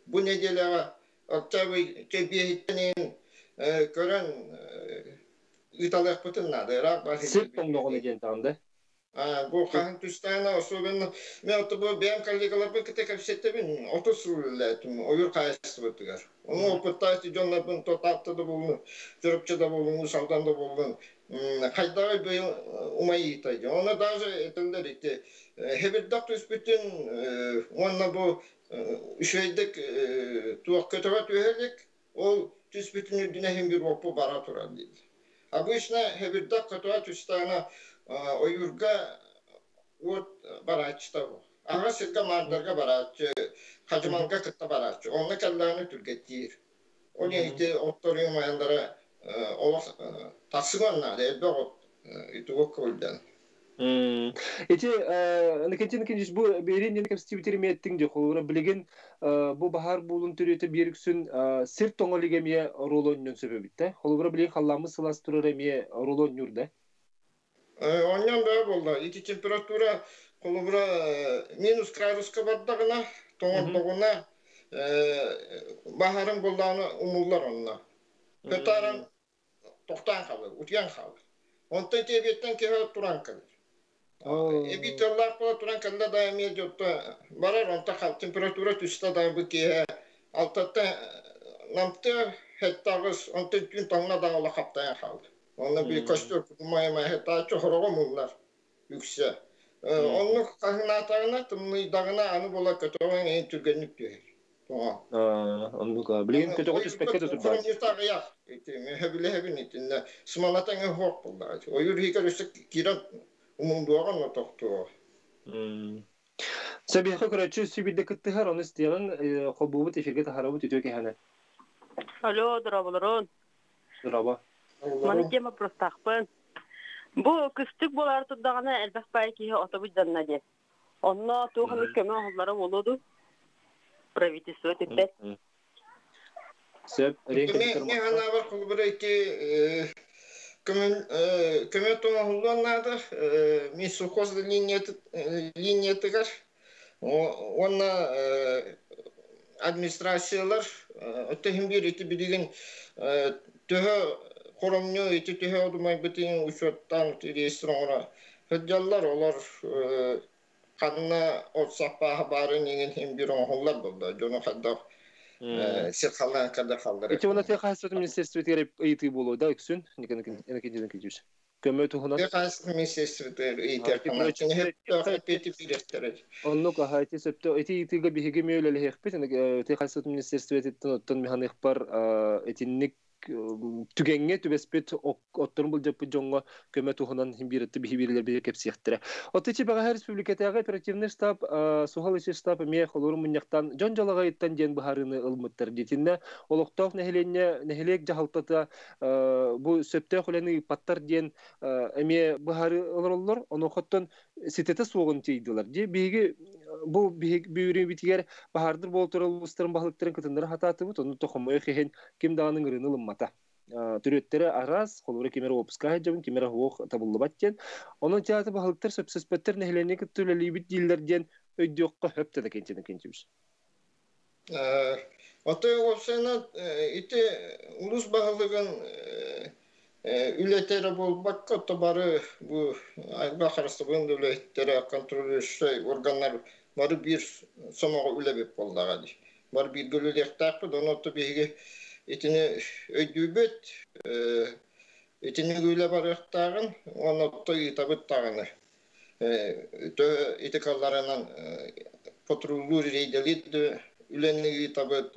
Бу нэдиэлэҕэ октябрь кэбиэһиттэн көрөн ыыталыахпытын наада. Ыраах бар Сир тоҥноҕуна диэн таҕын да? Бу хаһан түстэҕинэ, особенно мен ото бу бэйэм коллегаларбын кытта кэпсэттэбин, 30 сыл үлэлээтим ойуур хаһаайыстыбатыгар. Ону опыттаах дьоннорбун Таатта да буоллун, Чурапчы да буоллун, Уус Алдан да буоллун, хайдаҕый быйыл умайыыта диэн. Ону даже этэллэр ити хэбирдэх түспүтүн уонна бу үчүгэйдик туох көтөҕө түһэ илик, ол түспүтүн үрдүнэ иһин бір оппу бара турар дииллэр. Обычно хэбирдэх көтөҕө түстэҕинэ ойуурга уот барааччыта бу. Аҕа сиргэ маардарга барааччы, хадьымалга кытта барааччы. Онно кэллэҕинэ түргэттиир. Ол иһин ити отторун умайаллара олох тахсыган наада, элбэх от ити уокка үлдэн. Ити Никитин Никитич бу биэрин диэн кэпсэтибитир эмиэ эттиҥ холобура билигин бу баһаар буолун төрүөтэ биир үксүн сир тоҥо илигэ эмиэ оруолу онньуон сөп эбит да. Холобура билигин халлааммыт сылаас турар эмиэ оруолу онньуур да. Онньон бөҕө буолла. Ити температура холобура минус градуска бардаҕына, тоҥордоҕуна баһарын буоллаҕына умуллар онно. Көтааран тохтоон хаалар, утуйан хаалар. Онтон ити эбиэттэн киһи туран кэлэр. Эбии тыаллаах буола туран кэллэ да эмиэ дьотто барар, онтон температура түстэ да бу киэһэ алтаттан намтыа 7-8, онтон түүн таҥна да ола хаптайан хаалар. Онно бии костер кутумайма хетааччы хороҕо муллар үксэ. Оннук хаһыҥнаатаҕына, тымныйдаҕына аны буола көтөҕөҥ эйин түргэнник түһэр. Оннук билигин көтөҕө түспэккэ да турбаат. Аҕыйах ити итиннэ смалатаҥа суох буоллаҕа. Ойуур иһигэр өссө киирэн умуллуоҕун тохтуо. Сэбиэхэ көрөөччү сүбүрдэ кыттыһар, ону истиэҕиҥ, холбуубут эфиргэ таһарабыт үтүө киһини. Алло, дорооболорун. Дорообо. Маны тема простаахпын. Бу кыстык буолар турдаҕына элбэх баай киһи отобут дьанна диэн. Онно туох эмит көмө оһоллоро буолуо дуу? Правительство түппэт. Сөп, Мен ханаабар холобура ити көмө тоҥоһуллуон наада. Минсухоз линиятыгар уонна администрациялар өттөһүн биир ити билигин төһө хоромньу ити төһө одумайбытын учуоттаан реестр оҥоро сылдьаллар. Олор ханна от саппааһа баарын иҥин иһин биир оҥоһуллар буолла. Дьону хайдах сир халлаан када халлар. Ити уонна тыа хаһаайыстыбатын министерствотыгар ыйытыы буолуо да үксүн Никитич көмө туһунан. Тыа хаһаайыстыбатын министерствотыгар ыйытыах Оннук аха ити сөптө ити ыйытыыга биһиги эмиэ үлэлэһиэхпит тыа хаһаайыстыбатын министерствотыттан оттон механыхпар итинник түгэҥҥэ түбэспит отторун былдьаппыт дьоҥҥо көмө туһунан биирэтти биһи кэпсиэхтэрэ. Оттон бэҕэһээ республикатааҕы оперативный штаб суһал ичи штаб эмиэ холууру мунньахтан дьон дьалаҕайыттан диэн быһаарыыны ылмыттар. Дитиннэ олохтоох нэһилиэнньэ нэһилиэк дьаһалтата бу сөптөөх үлэни ыыппаттар диэн эмиэ быһаарыы олороллор. Онуохаттан ситэтэ суоҕун тиийдилэр. Дии биһиги бу биһиги баһаардыр буолтар улуустарын баһылыктарын кытыннара хатаатыбыт, ону тохомойох иһин ким даҕаны ыҥырыыны ылыммата. Төрүөттэрэ араас, холобура ким эрэ уоппуска сылдьабын, ким эрэ суох табыллыбат диэн. Онон театр баһылыктар сөпсөспөттөр нэһилиэнньэ кытта үлэлиибит дииллэр диэн өйдүөххэ хөп да кентина кентибис. Отой уопсайынан ити улуус баһылыгын үлэтэ эрэ буолбакка, то бары бу айылҕа харыстабылын да үлэһиттэрэ, контролирующай органнар бары биир сомоҕо үлэбит буоллаҕа дии. Бары бииргэ үлэлиэхтээхпит, ону отто биһиги итини өйдүүбүт, итини үлэ барыахтааҕын, уонна отто ыытабыт даҕаны. Ити калларынан патруллуур рейдэлиир үлэни ыытабыт,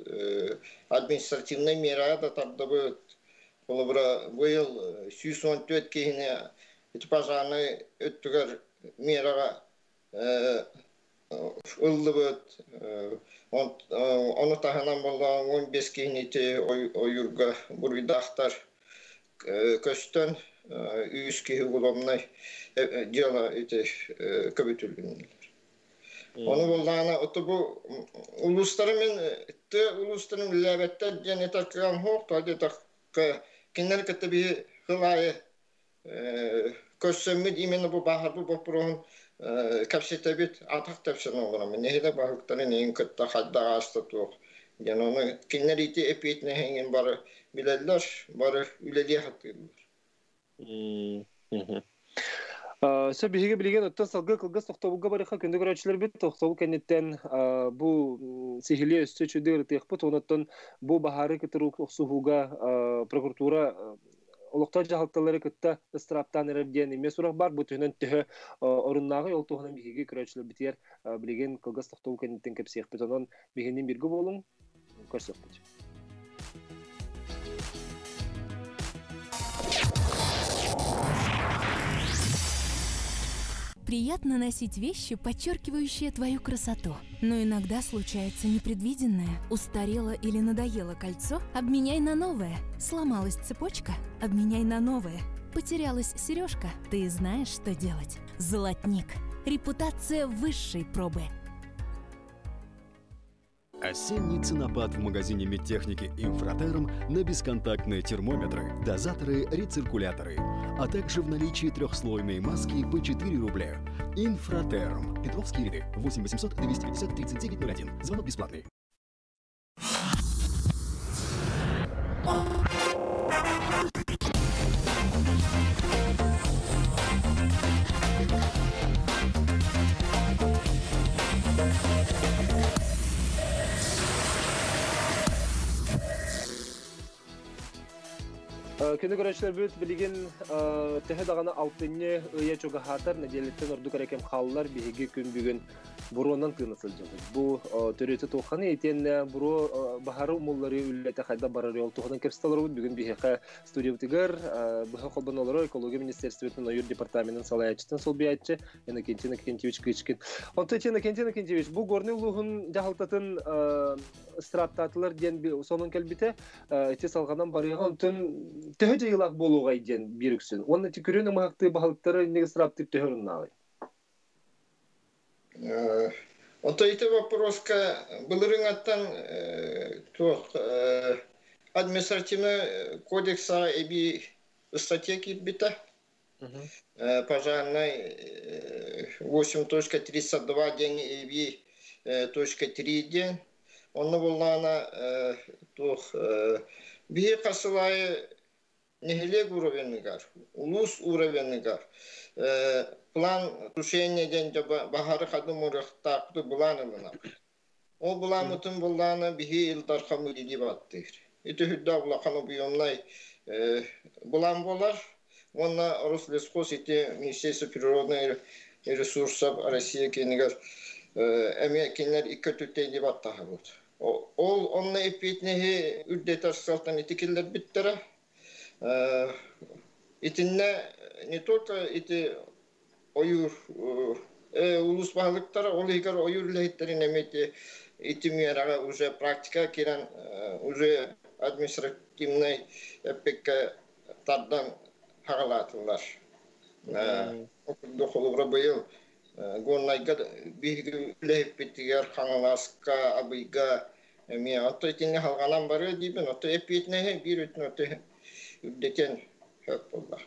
административнай миэрэҕэ да тардабыт. Холобура, быйыл 114 киһини ити пожарнай өттүгэр миэрэҕэ Ыллыбыт. Ону таһынан буоллаҕа 15 киһини ити ойуурга буруйдаахтар көстөн, үс киһи уголовнай дьыала ити көбүтүлүннүлэр. Ону буоллаҕына, ото бу улуустары мин тыа улуустарын үлэлээбэттэр диэн этэр кыаҕым суох, тоҕо диэтэххэ, кинилэри кытта биһи сыл аайы көрсөммүт именно бу бааһырбыт боппуруоһун кэпсэтэбит, атах тэпсэн олороммун. Нэһилиэк баһылыктарын иһин кытта хайдах ааста туох диэн ону кинилэр ити эппиэтинэһин бары билэллэр, бары үлэлиэ сатыыллар. Сөп биһиги билигин оттон салгыы кылгас тохтобулга барыха күндү көрөөччүлэрбит тохтобул кэнниттэн бу сиһилии өссө үчүгэй ырытыахпыт онон бу баһаары кытары охсуһууга прокуратура олохтоох дьаһалталары кытта ыстырааптаан эрэр диэн эмиэ сурах баар. Бу түһүнэн төһө оруннааҕый ол туһунан биһиги көрөөччүлэрбитигэр билигин кылгас тохтобул кэнниттэн кэпсиэхпит. Онон биһигини бииргэ буолуҥ, көрсүөхпүт. Приятно носить вещи, подчеркивающие твою красоту. Но иногда случается непредвиденное. Устарело или надоело кольцо? Обменяй на новое. Сломалась цепочка? Обменяй на новое. Потерялась сережка? Ты знаешь, что делать. Золотник. Репутация высшей пробы. Осенний ценопад в магазине медтехники «Инфратерм» на бесконтактные термометры, дозаторы, рециркуляторы, а также в наличии трехслойные маски по 4 рубля. «Инфратерм». Петровские ряды. 8 800 250 39 01. Звонок бесплатный. Күнү көрөөччүлэрбит билигин төһө даҕаны алтынньы ыйа чугаһаатар нэдиэлэттэн ордук эрэ кэм хааллар биһиги күн бүгүн буруонан тыына сылдьабыт. Бу төрүөтэ туохханы итиэннэ буруо баһары умулларыы үлэтэ хайдах барар ол туһунан кэпсэтэ олоробут. Бүгүн биһиэхэ студиябытыгар быһа холбон олорор экология министерствотын ойуур департаменын салайааччытын солбуйааччы Иннокентий Иннокентьевич Кычкин. Онтон Иннокентий Иннокентьевич бу Горный улууһун дьаһалтатын ыстырааптаатылар диэн сонун кэлбитэ. Ити салҕанан барыаҕа. Онтон төһө дьайыылаах буолуоҕай диэн биир үксүн. Уонна ити күрүөн ымыһахтыы баһылыктары инники ыстырааптыыр төһө оруннааҕый? Онтон ити вопроска былырыҥаттан туох административный кодекса эбии статья киирбитэ. Пожарный 8.32 день эбии точка 3 день. Онно буллаана туох биһи хасылайы нэһилиэк уровеныгар, улуус уровеныгар план тушения диэн баһары хадым урахтаахты былаан ылынабыт. Ол былааммытын буллаана биһи Ил Дархан үлэлии баттыыр. Ити үрдээх улахан объемнай былаан буолар. Уонна Рослесхоз ити Министерство природных ресурсов Россия кинигэр эмиэ кинилэр икки өттүттэн илии баттаһабыт. Ол онно эппиэтинэһи үрдэтэр сыалтан ити киллэрбиттэрэ. Итиннэ не только ити ойуур улуус баһылыктара, ол иһигэр ойуур үлэһиттэрин эмиэ ити ити миэрэҕэ уже практика киирэн уже административнай эппиккэ тардан хаҕалаатылар. Ол курдук холобура быйыл Горнайга биһиги үлэһиппитигэр Хаҥаласка, Абыйга эмиэ оттон итиннэ халҕанан барыа диибин, оттон эппиэтинэһи биир өттүн оттон үрдэтиэн сөп буоллаҕа.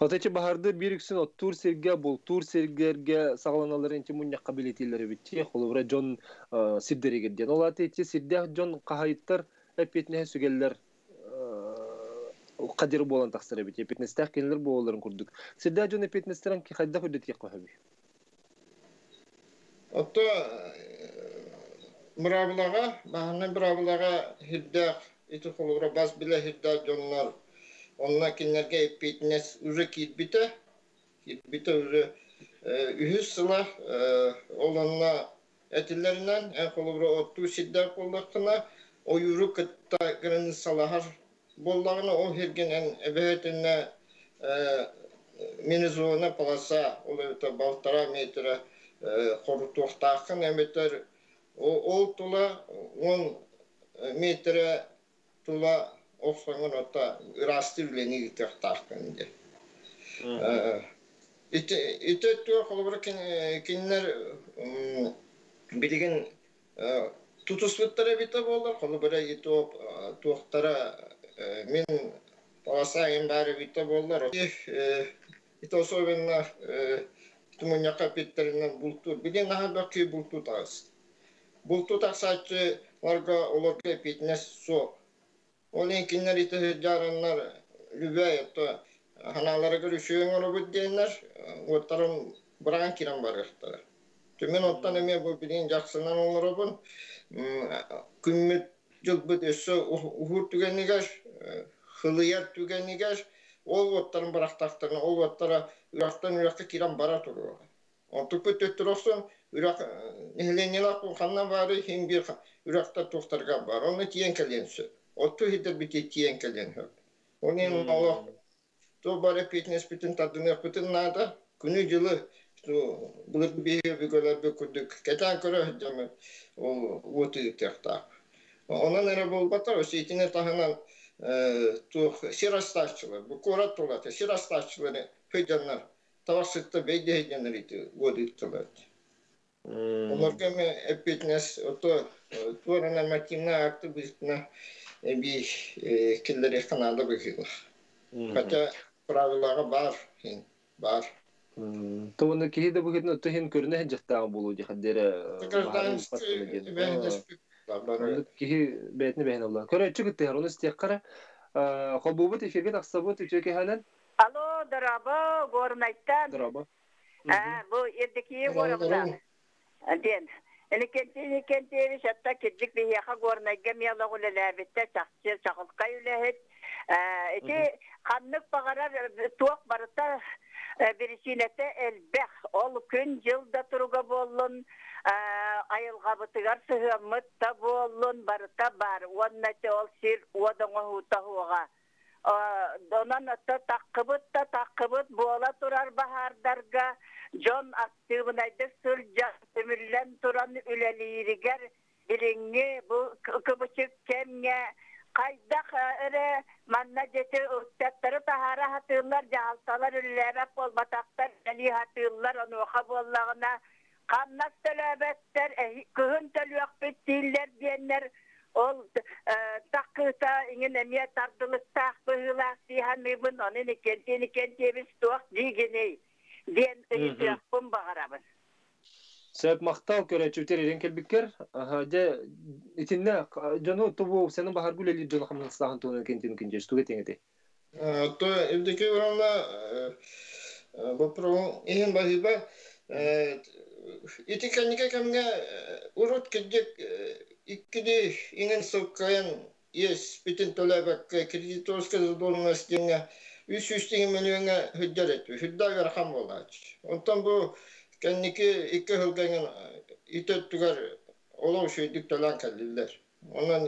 Ото ити баһарды биир үксүн оттуур сиргэ, бултуур сиргэргэ саҕаланаллар инти мунньахха билэтиилэр эбит. Холобура дьон сирдэригэр диэн. Ол аата ити сирдээх дьон хаһайыттар эппиэтинэһи сүгэллэр хадир буолан тахсар эбит. Эппиэтинэстээх кинилэр буолалларын курдук. Сирдээх дьон эппиэтинэстэрин хайдах үрдэтиэххэ сөбүй? Ото быраабылаҕа, баһааннай быраабылаҕа сирдээх ити холобура бас билэ сирдээх дьоннор онно кинилэргэ эппиэтинэс уже киирбитэ, киирбитэ уже үһүс сыла ол онно этиллэринэн эн холобура оттуу сирдээх буоллаххына ойууру кытта границалаһар буоллаҕына ол сиргин эн эбэһэтинэ минизона полоса ол эбэтэр балтараа метрэ Хорутуохтааххын эбэтэр ол тула 10 метрэ тула охсоҥҥун ота ыраастыыр үлэни ыытыахтааххын диэн. Ити ити өттүгэр холобура кинилэр билигин тутуспуттара эбитэ буоллар, холобура итоп туохтара мин полоса эҥин баар эбитэ буоллар, ити особенно мунньахха эппиттэринэн бултуур. Билигин наһаа элбэх киһи бултуу таҕыста. Бултуу тахсааччыларга олорго эппиэтинэс суох. Ол иһин кинилэр ити сылдьараннар любэй ото ханааларыгар үчүгэй оҥоробут диэннэр уоттарын быраҕан киирэн барыахтара. Түмэн оттон эмиэ бу билигин дьахсынан олоробун. Күммүт дьылбыт өссө уһуур түгэнигэр, хылыйар түгэнигэр ол уоттарын бырахтахтарына ол уоттара үрэхтэн үрэххэ киирэн бара туруоҕа. Онтукпут төттөрү охсон үрэх нэһилиэнньэлээх ханна баарый иһин биир үрэхтэр туохтарга баар. Онно тиийэн кэлиэн сөп. Оттуу иһитэрбит тиийэн кэлиэн сөп. Ол иһин олох туох баар эппиэтинэспитин тардыныахпытын наада. Күнү-дьылы былыргы биһиги өбүгэлэрбит курдук кэтээн көрө сылдьаммыт ол уоту ыытыахтаах. Онон эрэ буолбатах, өссө итини таһынан туох сир астааччылар, бу куорат тулата сир астааччылары сылдьаннар табахсытта бэйдэһэйдэнэр ити уодыыттылар. Олорго эми эппиэтинэс ото туора нормативная акты быһыытынан эбии киллэриэххэ наада быһыылаах. Хотя правилаҕа баар баар. Тугуну киһи да быһыытынан отто иһин көрүнэ сылдьахтааҕа буолуо диэхэ диэри киһи бэйэтин бэйэн олла. Көрөөччү кыттыһар, ону истиэххэ эрэ. Холбуубут эфиргэ тахсабыт үтүө киһэнэн. Алло, дорообо, Горнайтан. Дорообо. Бу Евдокия Егоровна диэн. Иннокентий Иннокентьевич атта кирдик биһиэхэ Горнайга миэлэх үлэлээбиттэ чахчы чаҕылхай үлэһит. Ити ханнык баҕарар туох барыта биричиинэтэ элбэх. Ол күн-дьыл да туруга буоллун, айылҕабытыгар сыһыаммыт да буоллун, барыта бар. Уонна ити ол сир уот оҥоһуута суоҕа. Онон ото таххыбыт да таххыбыт буола турар баһаардарга дьон актыыбынайдык сылдьан, түмүллэн туран үлэлииригэр билиҥҥи бу кыбычык кэмҥэ хайдах эрэ манна дьэти ыччаттары таһаара сатыыллар, дьаһалталар үлэлээбэт буолбатахтар, үлэлии сатыыллар, онуоха буоллаҕына хамнас төлөөбөттөр, кыһын төлүөхпүт дииллэр диэннэр ол таккыыта иҥин эмиэ тардылыктаах быһыылаах дии саныыбын, ону Иннокентий Иннокентьевич туох диигиний диэн ыйытыахпын баҕарабын. Сөп махтал көрөөччүтэр ирин кэлбиккэр. Дьэ итиннэ дьону тобу сені баһаргы үлэлиир дьону хамнастааһын туһунан кентин күндьэс туга тиҥэти. То Евдокия Ивановна боппуруоһун иһин баһыыба. Ити кэнники кэмҥэ урут кырдьык иккини иҥин сылкайан иэспитин төлөөбөккө кредиторская задолженность диэҥҥэ 300 тиһин мөлүйүөҥҥэ сылдьар этибит. Сүрдээх ыарахан буолааччы. Онтон бу кэнники 2 сылга иҥин ити өттүгэр олох үчүгэйдик төлөөн кэллилэр. Онон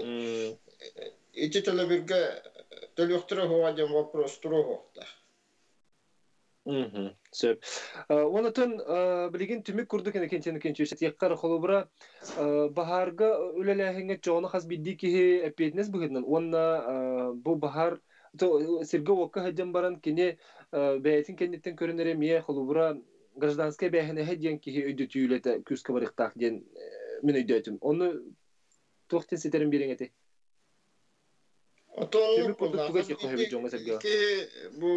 ити төлөбүргэ төлүөхтэрэ суоҕа диэн вопрос туруоһуохтаах. Сөп. Онотон билигин түмүк курдук Иннокентий холобура баһаарга үлэлээһиҥҥэ чоҕуну хас биирдии киһи эппиэтинэс быһыытынан уонна бу баһаар сиргэ-уокка сылдьан баран кини бэйэтин кэнниттэн көрүнэр эмиэ холобура гражданскай эбээһинэһэ диэн киһи өйдөтүүлэтэ күүскэ барыахтаах диэн мин өйдөөтүм. Ону туох диэн ситэрин биэриҥ этэй? Отон Түмүк курдук тугу этиэххэ сөбүй дьоҥҥо-сэргэҕэ? Киһи бу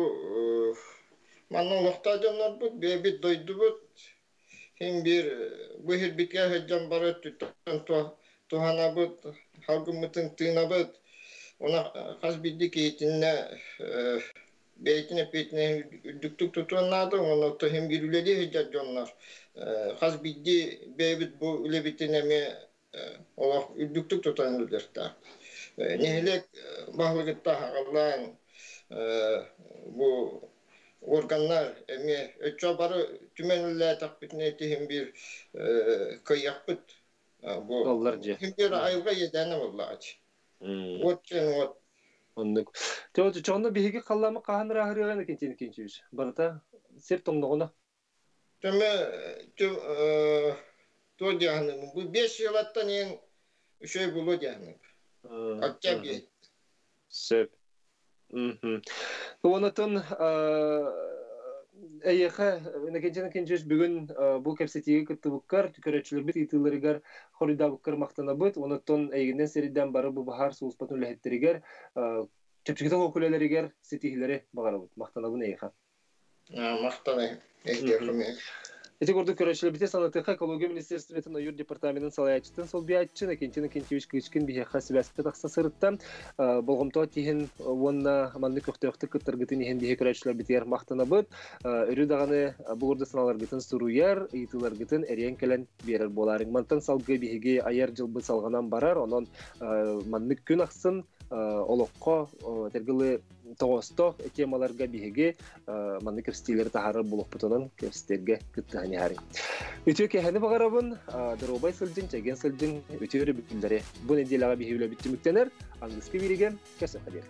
манна олохтоох дьоннорбут, бэйэбит дойдубут син биир бу иһирбитигэр сылдьан бары өттүттэн туһанабыт, халгыммытын тыынабыт. Она хас биирдии киһитиннэ бэйэтин эппиэтинэһин үрдүктүк тутуон наада уонна оттон син биир үлэлии сылдьар дьоннор хас биирдии бэйэбит бу үлэбитин эмиэ олох үрдүктүк тутан үлэлиэхтээх. Нэһилиэк баһылыгыттан аҕаллаан бу органнар эмиэ өччө бары түмэн үлэлээтэхпитинэ ити иһин биир кыайыахпыт. Бу иһин биир айылҕа иэдээнэ буоллаҕа. Уот диэн уот. Оннук. Чоҕунна биһиги халлаамы хаһан ырааһырыаҕын Иннокентий Иннокентьевич? Барыта сир тоҥноҕуна. Төмө то диаһыным. Бу 5 жылаттан ең үшөй булу диаһыным. Октябрь. Сөп. Онотон эйиэхэ Иннокентий Иннокентьевич бүгүн бу кэпсэтиигэ кыттыбыккар, көрөөччүлэрбит ыйытыыларыгар хоруйдаабыккар махтанабыт. Онотон эйигинэн сиридэн бары бу баһаар сулууспатын үлэһиттэригэр, чэпчэкитэ суох үлэлэригэр ситиһиилэри баҕарабыт. Махтанабын эйиэхэ. Махтанай. Эйиэхэ. Ити курдук көрөөччүлэрбитин санатыахха экология министерствотын ойуур департаменын салайааччытын солбуйааччы Иннокентий Иннокентьевич Кычкин биһиэхэ сибээскэ тахса сырытта. Болҕомто тиһин уонна маннык көхтөөхтүк кыттаргытын иһин биһи көрөөччүлэрбитигэр махтанабыт. Өрүү даҕаны бу курдук санааларгытын суруйар, ыйытыыларгытын эриэн кэлэн биэрэр буолаарыҥ. Мантан салгыы биһиги айар дьылбыт салҕанан барар, онон маннык күн ахсын олоххо этэргылы тоҕоостоох темаларга биһиги маннык кэпсэтиилэри таһаарар буолуохпутунан кэпсэтэргэ кыттыһан иһарыҥ. Үтүө киэһэни баҕарабын, доруобай сылдьыҥ, чэгиэн сылдьыҥ, үтүө өрөбүллэри. Бу нэдиэлэҕэ биһи үлэбит түмүктэнэр, аныгыскы бииригэ көрсөххө диэри.